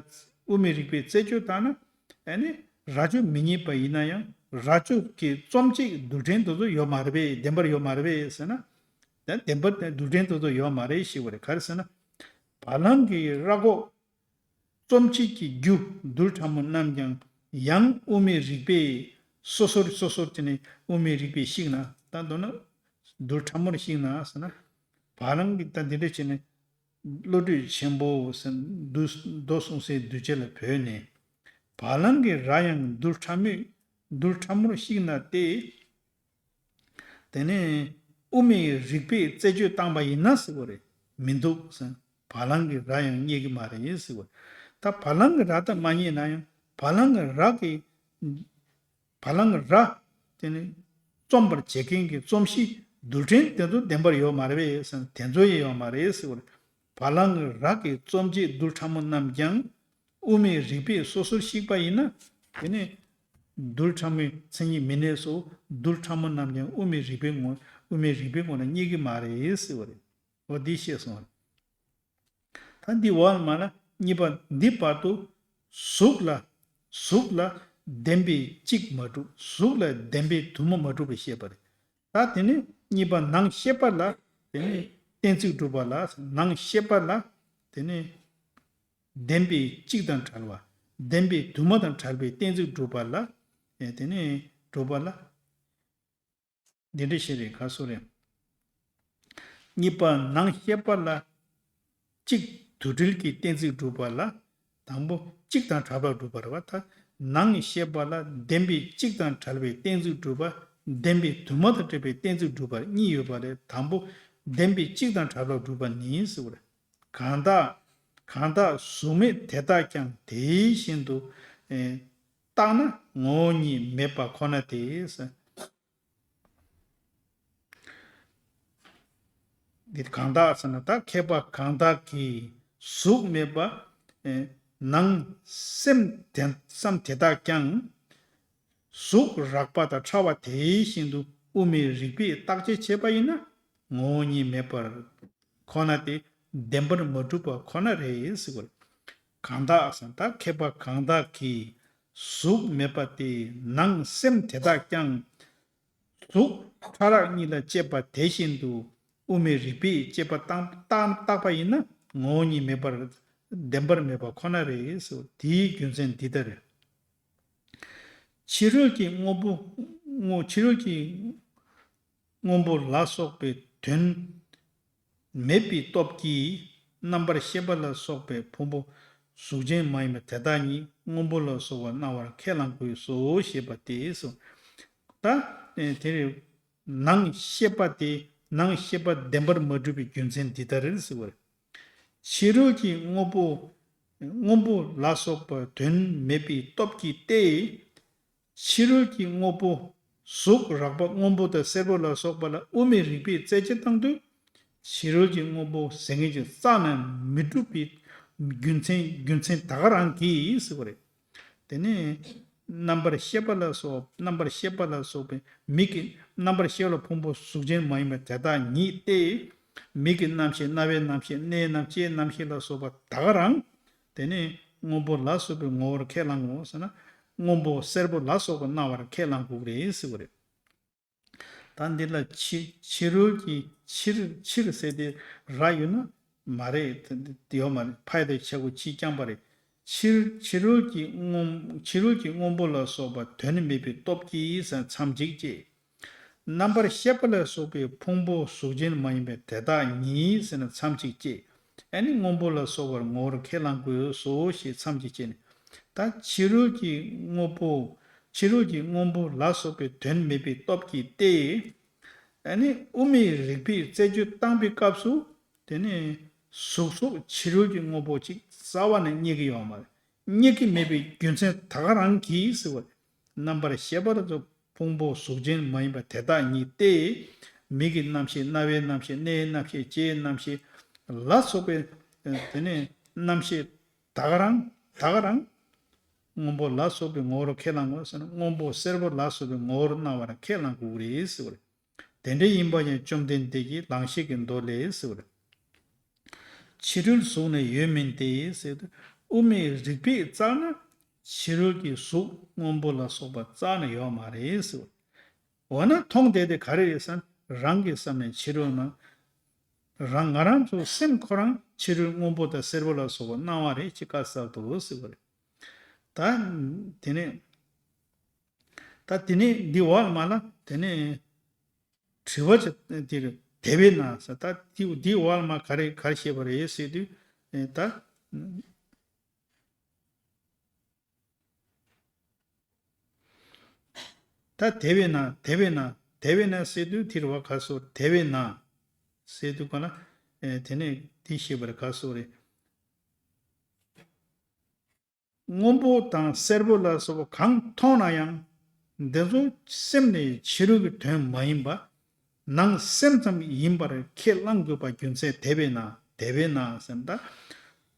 དབུ་མའི་རིག་པའི་རྩད་གཅོད་བཏང་ན། ཨ་ནི་རྭ་ཅོ་མི་རྙེད་པ་ཡིན་ན་ཡང་རྭ་ཅོ་གི་རྩོམ་བྱེད་རྡུལ་ཕྲན་དེ་ཚོ་ཡོད་མ་རེད་པས། བདེན་པར་ཡོད་མ་རེད་པས་ཟེར་ན། ད་བདེན་པར་རྡུལ་ཕྲན་དེ་ཚོ་ཡོད་མ་རེད་ཞེས་པ་རེད། ག་རེ་ཟེར་ན། བ་ལང་གི་རྭ་ཁོག་རྩོམ་བྱེད་ཀྱི་རྒྱུ་རྡུལ་ཕྲ་མོ་རྣམས་ཀྱང་ཡང་དབུ་མའི་རིག་པས་སོ་སོར་སོ་སོར་བྱས་ནས་དབུ་མའི་རིག་པས་བཤིག་ན། ད་མདོར་ན་རྡུལ་ཕྲ་མོར་བཤིག་ན་ཟེར་ན། བ་ལང་གི་ད་འདི་འདྲ་བྱས་ནས་བློ་གྲོས་ཆེན་པོ་ཟེར་འདུག་མདོ་གསུམ་གསལ་གདུལ་བྱ་ལ་བོས་ནས། བ་ལང་གི་རྭ་ཡང་རྡུལ་ཕྲ་མོས་རྡུལ་ཕྲ་མོར་བཤིག་ན་སྟེ། དེ་ནས་དབུ་མའི་རིག་པས་རྩད་གཅོད་བཏང་པ་ཡིན་ན་ཟེར་བ་རེད། མི་འདུག་ཟེར། བ་ལང་གི་རྭ་ཡང་རྙེད་ཀྱི་མ་རེད་ཟེར་བ་རེད། ད་བ་ལང་གི་རྭ་ད་མ་རྙེད་ན་ཡང་བ་ལང་གི་རྭ་གི་བ་ལང་གི་རྭ་དེ་ནི་རྩོམ་པར་བྱེད་མཁན་གྱི་རྩོམ་གཞི་རྡུལ་ཕྲན་དེ་ཚོ་བདེན་པར་ཡོད་མ་རེད་པས་ཟེར། དེ་ཚོ་ཡང་ཡོད་མ་རེད་ཟེར་བ་རེད། བ་ལང་གི་རྭ་གི་རྩོམ་བྱེད་རྡུལ་ཕྲ་མོ་རྣམས་ཀྱང་དབུ་མའི་རིག་པས་སོ་སོར་བཤིག་པ་ཡིན་ན། དེ་ནི་རྡུལ་ཕྲ་མོའི་མཚན་ཉིད་མི་གནས་སོ། རྡུལ་ཕྲ་མོ་རྣམས་ཀྱང་དབུ་མའི་རིག་པའི་ངོ་དབུ་མའི་རིག་པའི་ངོ་ལ་རྙེད་ཀྱི་མ་རེད་ཟེར་བ་རེད། འོ་འདི་ཤེས་སོང་བ་རེད། ད་འདི་འོག་ལ་མ་ལ་གཉིས་པ་འདི་བར་དུ་གཟུགས་ལ་གཟུགས་ལ་ བདེན་པའི་གཅིག་མ་གྲུབ། གཟུགས་ལ་བདེན་པའི་དུ་མ་མ་གྲུབ་པའི་ཤེས་པ་རེད། ད་དེ་ནས་གཉིས་པ་ནང་ཤེས་པ་ལ་དེ་ནས་གཏན་ཚིགས་སྒྲུབ་པ་ལ། ནང་ཤེས་པ་ལ་དེ་ནས་བདེན་པའི་གཅིག་དང་བྲལ་བ། བདེན་པའི་དུ་མ་དང་བྲལ་བའི་གཏན་ཚིགས་སྒྲུབ་པ་ལ། ཨེ་དེ་ནས་སྒྲུབ་པ་ལ། འདི་འདྲ་ཞིག་རེད། ག་སོ་རེད། གཉིས་པ་ནང་ཤེས་པ་ལ་གཅིག་དུ་འབྲེལ་གྱི་གཏན་ཚིགས་སྒྲུབ་པ་ལ། དང་པོ་གཅིག་དང་བྲལ་བར་སྒྲུབ་པ་རེད་བ། ད་ནང་ཤེས་པ་ལ་བདེན་པའི་གཅིག་དང་བྲལ་བའི་གཏན་ཚིགས་སྒྲུབ་པ། བདེན་པའི་དུ་མ་དང་བྲལ་བའི་གཏན་ཚིགས་སྒྲུབ་པ་གཉིས་ཡོད་པ་རེད། དང་པོ་བདེན་པའི་གཅིག་དང་བྲལ་བར་སྒྲུབ་པ་ནི་ཟེར་བ་རེད། གང་དག་གང་དག་གཟུགས་མེད་དེ་དག་ཀྱང་དེ་བཞིན་དུ། ཨེ་བརྟགས་ན་ངོ་བོ་ཉིད་མེད་པ་ཁོ་ན་སྟེ། འདི་གང་དག་ཟེར་ན། ད་མཁས་པ་གང་དག་གིས་གཟུགས་མེད་པ། ཨེ་ནང་སེམས་དེ་བསམ་དེ་དག་ཀྱང་། གཟུགས་རགས་པ་དང་ཕྲ་བ་དེ་བཞིན་དུ་དབུ་མའི་རིགས་པས་བརྟག་དཔྱད་བྱས་པ་ཡིན་ན། ངོ་བོ་ཉིད་མེད་པར་ཁོ་ན་སྟེ། བདེན་པར་མ་གྲུབ་པ་ཁོ་ན་རེད་ཟེར་བ་རེད། གང་དག་ཟེར་ན། ད་མཁས་པ་གང་དག་གིས་གཟུགས་མེད་པ་སྟེ་ནང་སེམས་དེ་དག་ཀྱང་། གཟུགས་ཕྲ་རགས་གཉིས་ལ་དཔྱད་པ་དེ་བཞིན་དུ་དབུ་མའི་རིགས་པས་དཔྱད་པ་བཏང་བཏང་བཏགས་པ་ཡིན་ན། ངོ་བོ་ཉིད་མེད་པར་བདེན་པར་མེད་པ་ཁོ་ན་རེད་ཟེར། དེའི་རྒྱུ་མཚན་འདི་ལྟར། ཕྱི་རོལ་གྱི་དངོས་པོ། དངོས་ཕྱི་རོལ་གྱི་སྔོན་པོ་ལ་སོགས་པའི་དོན་མེད་པའི་སྟོབས་ཀྱིས། རྣམ་པར་ཤེས་པ་ལ་སོགས་པའི་ཕུང་པོ་གཟུགས་ཅན་མ་ཡིན་པ་དེ་དག་ཉིད་སྔོན་པོ་ལ་སོགས་པར་སྣང་བར་ཁས་བླང་དགོས་སོ་ཞེས་པ་སྟེ་གསུངས། ད་དེ་རེད། ནང་ཤེས་པ་དེ། ནང་ཤེས་པ་བདེན་པར་མ་གྲུབ་པའི་རྒྱུ་མཚན་འདི་ལྟར་ཟེར་བ་རེད། ཕྱི་རོལ་གྱི་དངོས་པོ། སྔོན་པོ་ལ་སོགས་པ་དོན་མེད་པའི་སྟོབས་ཀྱིས་ཏེ། ཕྱི་རོལ་གྱི་དངོས་པོ། གཟུགས་རགས་པ་སྔོན་པོ་དང་སེར་པོ་ལ་སོགས་པ་ལ་དབུ་མའི་རིགས་པས་རྩད་གཅོད་བཏང་དུས། ཕྱི་རོལ་གྱི་དངོས་པོ་ཟེར་མཁན་ཅིག་རྩ་ནས་མི་འགྲུབ་པའི་རྒྱུ་མཚན། རྒྱུ་མཚན་ད་ག་རང་གིས་ཟེར་བ་རེད། དེ་ནས་རྣམ་པར་ཤེས་པ་ལ་སོགས། རྣམ་པར་ཤེས་པ་ལ་སོགས་པའི་མིག་གི་རྣམ་པར་ཤེས་པ་ལ་ཕུང་པོ་གཟུགས་ཅན་མ་ཡིན་པ་དེ་དག་ཉིད་དེ། མིག་གི་རྣམ་ཤེས། རྣ་བའི་རྣམ་ཤེས། སྣའི་རྣམ་ཤེས། ལྕེའི་རྣམ་ཤེས་ལ་སོགས་པ་ད་ག་རང་། དེ་ནས་སྔོན་པོ་ལ་སོགས་པའི་ངོ་བོར་ཁས་བླང་ངོ་ཟེར་ན། སྔོན་པོ་སེར་པོ་ལ་སོགས་པ་སྣང་བར་ཁས་བླང་དགོས་རེད་ཟེར་བ་རེད། ད་འདི་ལ་ཕྱི། ཕྱི་རོལ་གྱི། ཕྱིར། ཕྱིར་ཟེར་དེ་ར་ཡོད་ན་མ་རེད། དེ་ཡོད་མ་རེད། ཕའི་དེ་ཆ་གོ་ཕྱི་རྐྱང་པ་རེད། ཕྱིར། ཕྱི་རོལ་གྱི་སྔོན། ཕྱི་རོལ་གྱི་སྔོན་པོ་ལ་སོགས་པ་དོན་མེད་པའི་སྟོབས་ཀྱིས་ཟེར་མཚམས་གཅིག་བཅད། རྣམ་པར་ཤེས་པ་ལ་སོགས་པའི་ཕུང་པོ་གཟུགས་ཅན་མ་ཡིན་པ་དེ་དག་ཉིད་ཟེར་ན་མཚམས་གཅིག་བཅད། ཨ་ནི་སྔོན་པོ་ལ་སོགས་པར་ངོ་བོར་ཁས་བླང་དགོས་སོ་ཞེས་མཚམས་གཅིག་བཅད་ནས། ད་ཕྱི་རོལ་གྱི་དངོས་པོ། ཕྱི་རོལ་གྱི་སྔོན་པོ་ལ་སོགས་པའི་དོན་མེད་པའི་སྟོབས་ཀྱིས་ཏེ། ཨ་ནི་དབུ་མའི་རིགས་པས་རྩད་གཅོད་བཏང་པའི་སྐབས་སུ། དེ་ནས་གཟུགས་སོགས་ཕྱི་རོལ་གྱི་དངོས་པོ་ཅིག་རྩ་བ་ནས་རྙེད་ཀྱི་ཡོད་མ་རེད། རྙེད་ཀྱི་མེད་པའི་རྒྱུ་མཚན་ད་ག་རང་གིས་ཟེར་བ་རེད། རྣམ་པར་ཤེས་པ་ལ་སོགས་ཕུང་པོ་གཟུགས་ཅན་མ་ཡིན་པ་དེ་དག་ཉིད་དེ། མིག་གི་རྣམ་ཤེས། རྣ་བའི་རྣམ་ཤེས། སྣའི་རྣམ་ཤེས། ལྕེའི་རྣམ་ཤེས་ལ་སོགས་པའི། དེ་ནས་རྣམ་ཤེས་ད་ག་རང་། ད་ག་རང་སྔོན་པོ་ལ་སོགས་པའི་ངོ་བོར་ཁས་བླང་ངོ་ཟེར་ན། སྔོན་པོ་སེར་པོ་ལ་སོགས་པའི་ངོ་བོར་སྣང་བར་ཁས་བླང་དགོས་རེད་ཟེར་བ་རེད། དེ་འདྲ་ཡིན་པ་ཡང་བཅོམ་ལྡན་འདས་ཀྱིས་ལང་གཤེགས་ཀྱི་མདོ་ལས་ཟེར་བ་རེད། ཕྱི་རོལ་གཟུགས་ནི་ཡོད་མིན་ཏེ་ཟེར་དུས། དབུ་མའི་རིགས་པས་བཙལ་ན་ཕྱི་རོལ་གྱི་གཟུགས་སྔོན་པོ་ལ་སོགས་པ་རྩ་ནས་ཡོད་མ་རེད་ཟེར། འོ་ན་མཐོང་བསྡད་དེ་ག་རེ་རེད་ཟེར་ན། རང་གི་བསམ་ནས་ཕྱི་རོལ་ན། རང་ང་རང་ཚོ་སེམས་ཁོ་རང་ཕྱི་རོལ་སྔོན་པོ་དང་སེར་པོ་ལ་སོགས་པ་སྣང་བ་རེད་ཅེས་བཀའ་སྩལ་ཏོ་ཟེར་བ་རེད། ད་དེ་ནས། ད་དེ་ནས་འདི་འོག་ལ་མ་ལ་དེ་ནས་དྲི་བ་ཅིག་དེ་རེད། དེ་བས་ན་ཟེར། ད་འདི་འདི་འོག་ལ་མ་ག་རེ་ག་རེ་བཤད་པ་རེད་ཟེར་དུས། ཨེ་ད། ད་དེ་བས་ན། དེ་བས་ན། དེ་བས་ན་ཟེར་དུས་དེ་རེད་བ། ག་སོ། དེ་བས་ན་ཟེར་དུས་ག་ལ། ཨེ་དེ་ནས་འདི་བཤད་པ་རེད། ག་སོ་རེད། སྔོན་པོ་དང་སེར་པོ་ལ་སོགས་པ་གང་མཐོང་ན་ཡང་། འདི་ཚོ་སེམས་ནས་ཕྱི་རོལ་གྱི་དོན་མ་ཡིན་པ། ནང་སེམས་ཙམ་ཡིན་པར་ཁས་བླང་དགོས་པ་རྒྱུ་མཚན་དེ་བས་ན། དེ་བས་ན་ཟེར་ན། ད་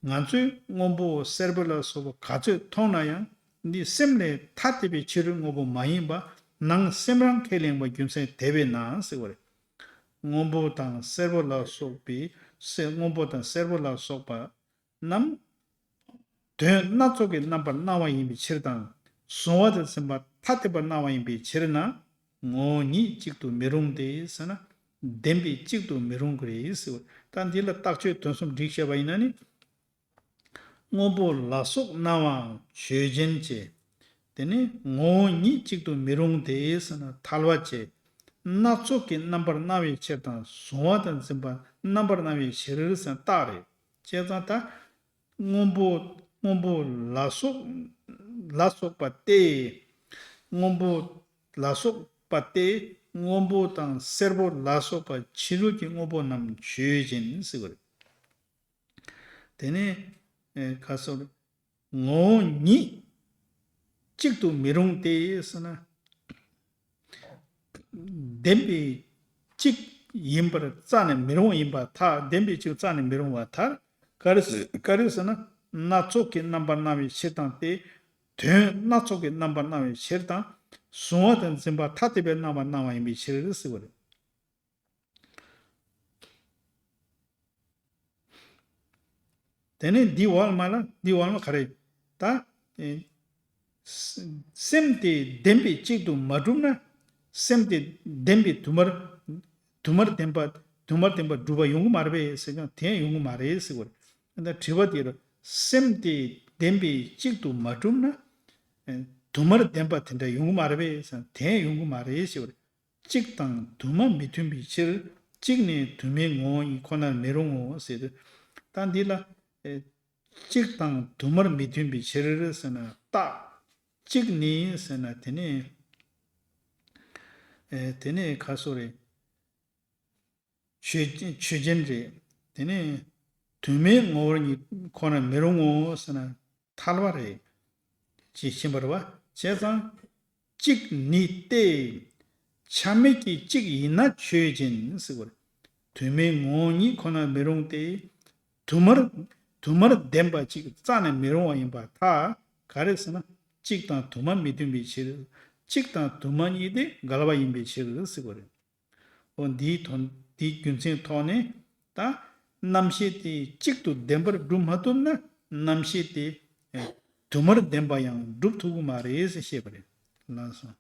ང་ཚོས་སྔོན་པོ་སེར་པོ་ལ་སོགས་པ་ག་ཚོད་མཐོང་ན་ཡང་། འདི་སེམས་ལས་ཐ་དད་པའི་ཕྱི་རོལ་དངོས་པོ་མ་ཡིན་པ། ནང་སེམས་རང་ཁས་ལེན་པ་རྒྱུ་མཚན་དེ་བས་ན་ཟེར་བ་རེད། སྔོན་པོ་དང་སེར་པོ་ལ་སོགས་པའི། སེ་སྔོན་པོ་དང་སེར་པོ་ལ་སོགས་པ་རྣམས་དོན་སྣ་ཚོགས་ཀྱི་རྣམ་པར་སྣང་བ་ཡིན་པའི་ཕྱིར་དང་ གཟུང་བ་དང་འཛིན་པ་ཐ་དད་པར་སྣང་བ་ཡིན་པའི་ཕྱིར་ན། ངོ་བོ་ཉིད་གཅིག་ཏུ་མི་རུང་སྟེ་ཟེར་ན། བདེན་པས་གཅིག་ཏུ་མི་རུང་གི་རེད་ཟེར་བ། ད་འདི་ལ་རྟགས་ཆོས་དོན་གསུམ་བསྒྲིགས་བཤད་པ་ཡིན་ན་ནི། སྔོན་པོ་ལ་སོགས་སྣང་བའང་ཆོས་ཅན་བྱས། དེ་ནས་ངོ་བོ་ཉིད་གཅིག་ཏུ་མི་རུང་སྟེ་ཟེར་ན་ཐལ་བ་བྱས། སྣ་ཚོགས་ཀྱི་རྣམ་པར་སྣང་བའི་ཕྱིར་དང་གཟུང་བ་དང་འཛིན་པ་རྣམ་པར་སྣང་བའི་ཕྱིར་ཟེར་ན་རྟགས་རེད། བྱས་ཙང་ད། སྔོན་པོ། སྔོན་པོ་ལ་སོགས། ལ་སོགས་པ་སྟེ། སྔོན་པོ་ལ་སོགས་པ་སྟེ། སྔོན་པོ་དང་སེར་པོ་ལ་སོགས་པ་ཕྱི་རོལ་གྱི་དངོས་པོ་རྣམས་ཆོས་ཅན་ཟེར་བ་རེད། དེ་ནས་ཨེ་ཁ་སོར་ངོ་བོ་ཉིད་གཅིག་ཏུ་མི་རུང་སྟེ་ཟེར་ན། བདེན་པའི་གཅིག་ཡིན་པར་རྩ་ནས་མི་རུང་ཡིན་པར་ཐལ། བདེན་པའི་གཅིག་རྩ་ནས་མི་རུང་བར་ཐལ། ག་རེ་ཟེར། ག་རེ་ཟེར་ན། སྣ་ཚོགས་ཀྱི་རྣམ་པར་སྣང་བའི་ཕྱིར་དང་སྟེ། དོན་སྣ་ཚོགས་ཀྱི་རྣམ་པར་སྣང་བའི་ཕྱིར་དང་། གཟུང་བ་དང་འཛིན་པ་ཐ་དད་པའི་རྣམ་པར་སྣང་བ་ཡིན་པའི་ཕྱིར་ཟེར་བ་རེད། དེ་ནས་འདི་འོག་མ་ལ། འདི་འོག་མ་ག་རེ། ད། ཨེ། ས- སེམས་དེ་བདེན་པའི་གཅིག་ཏུ་མ་གྲུབ་ན། སེམས་དེ་བདེན་པའི་དུ་མར། དུ་མར་བདེན་པ། དུ་མར་བདེན་པ་གྲུབ་པ་ཡོང་གི་མ་རེད་པས་ཟེར་ཀྱང་དེ་ཡང་ཡོང་གི་མ་རེད་ཟེར་བ་རེད། ད་དྲི་བ་དེ་རུ་སེམས་དེ་བདེན་པའི་གཅིག་ཏུ་མ་གྲུབ་ན། ཨེ། དུ་མར་བདེན་པ་དེ་འདྲ་ཡོང་གི་མ་རེད་པས་ཟེར་ན་དེ་ཡང་ཡོང་གི་མ་རེད་ཟེར་བ་རེད། གཅིག་དང་དུ་མ་མི་མཐུན་པའི་ཕྱིར། གཅིག་ནི་དུ་མའི་ངོ་བོ་ཉིད་ཁོ་ནར་མི་རུང་ངོ་། ཟེར་ཏེ། ད་འདི་ལ། ཨེ། གཅིག་དང་དུ་མར་མི་མཐུན་པའི་ཕྱིར་ཟེར་ན་རྟགས། གཅིག་ནི་ཟེར་ན་དེ་ནི། ཨེ། དེ་ནི་ཁ་སོ་རེད། ཆོས་ཆོས་ཅན་རེད། དེ་ནི་དུ་མའི་ངོ་བོ་ཉིད་ཁོ་ནར་མི་རུང་ངོ་ཟེར་ན་ཐལ་བ་རེད། ཅེས་ཤེས་པར་བ། བྱས་ཙང་གཅིག་ནི་སྟེ། ཆ་མེད་ཀྱི་གཅིག་ཡིན་ན་ཆོས་ཅན་ཟེར་བ་རེད། དུ་མའི་ངོ་བོ་ཉིད་ཁོ་ནར་མི་རུང་སྟེ། དུ་མར་དུ་མར་བདེན་པ་གཅིག་རྩ་ནས་མི་རུང་བ་ཡིན་པར་ཐལ། ག་རེ་ཟེར་ན། གཅིག་དང་དུ་མ་མི་མཐུན་པའི་ཕྱིར། གཅིག་དང་དུ་མ་གཉིས་དེ་འགལ་བ་ཡིན་པའི་ཕྱིར་ཟེར་བ་རེད། འོ་འདིའི་དོན། འདིའི་རྒྱུ་མཚན་ཐོག་ནས་ད་རྣམ་ཤེས་དེ་གཅིག་ཏུ་བདེན་པར་སྒྲུབ་མ་ཐུབ་ན་རྣམ་ཤེས་དེ་ཨེ་དུ་མར་བདེན་པ་ཡང་སྒྲུབ་ཐུབ་ཀྱི་མ་རེད་ཟེར་བཤད་པ་རེད། ལགས་སོ།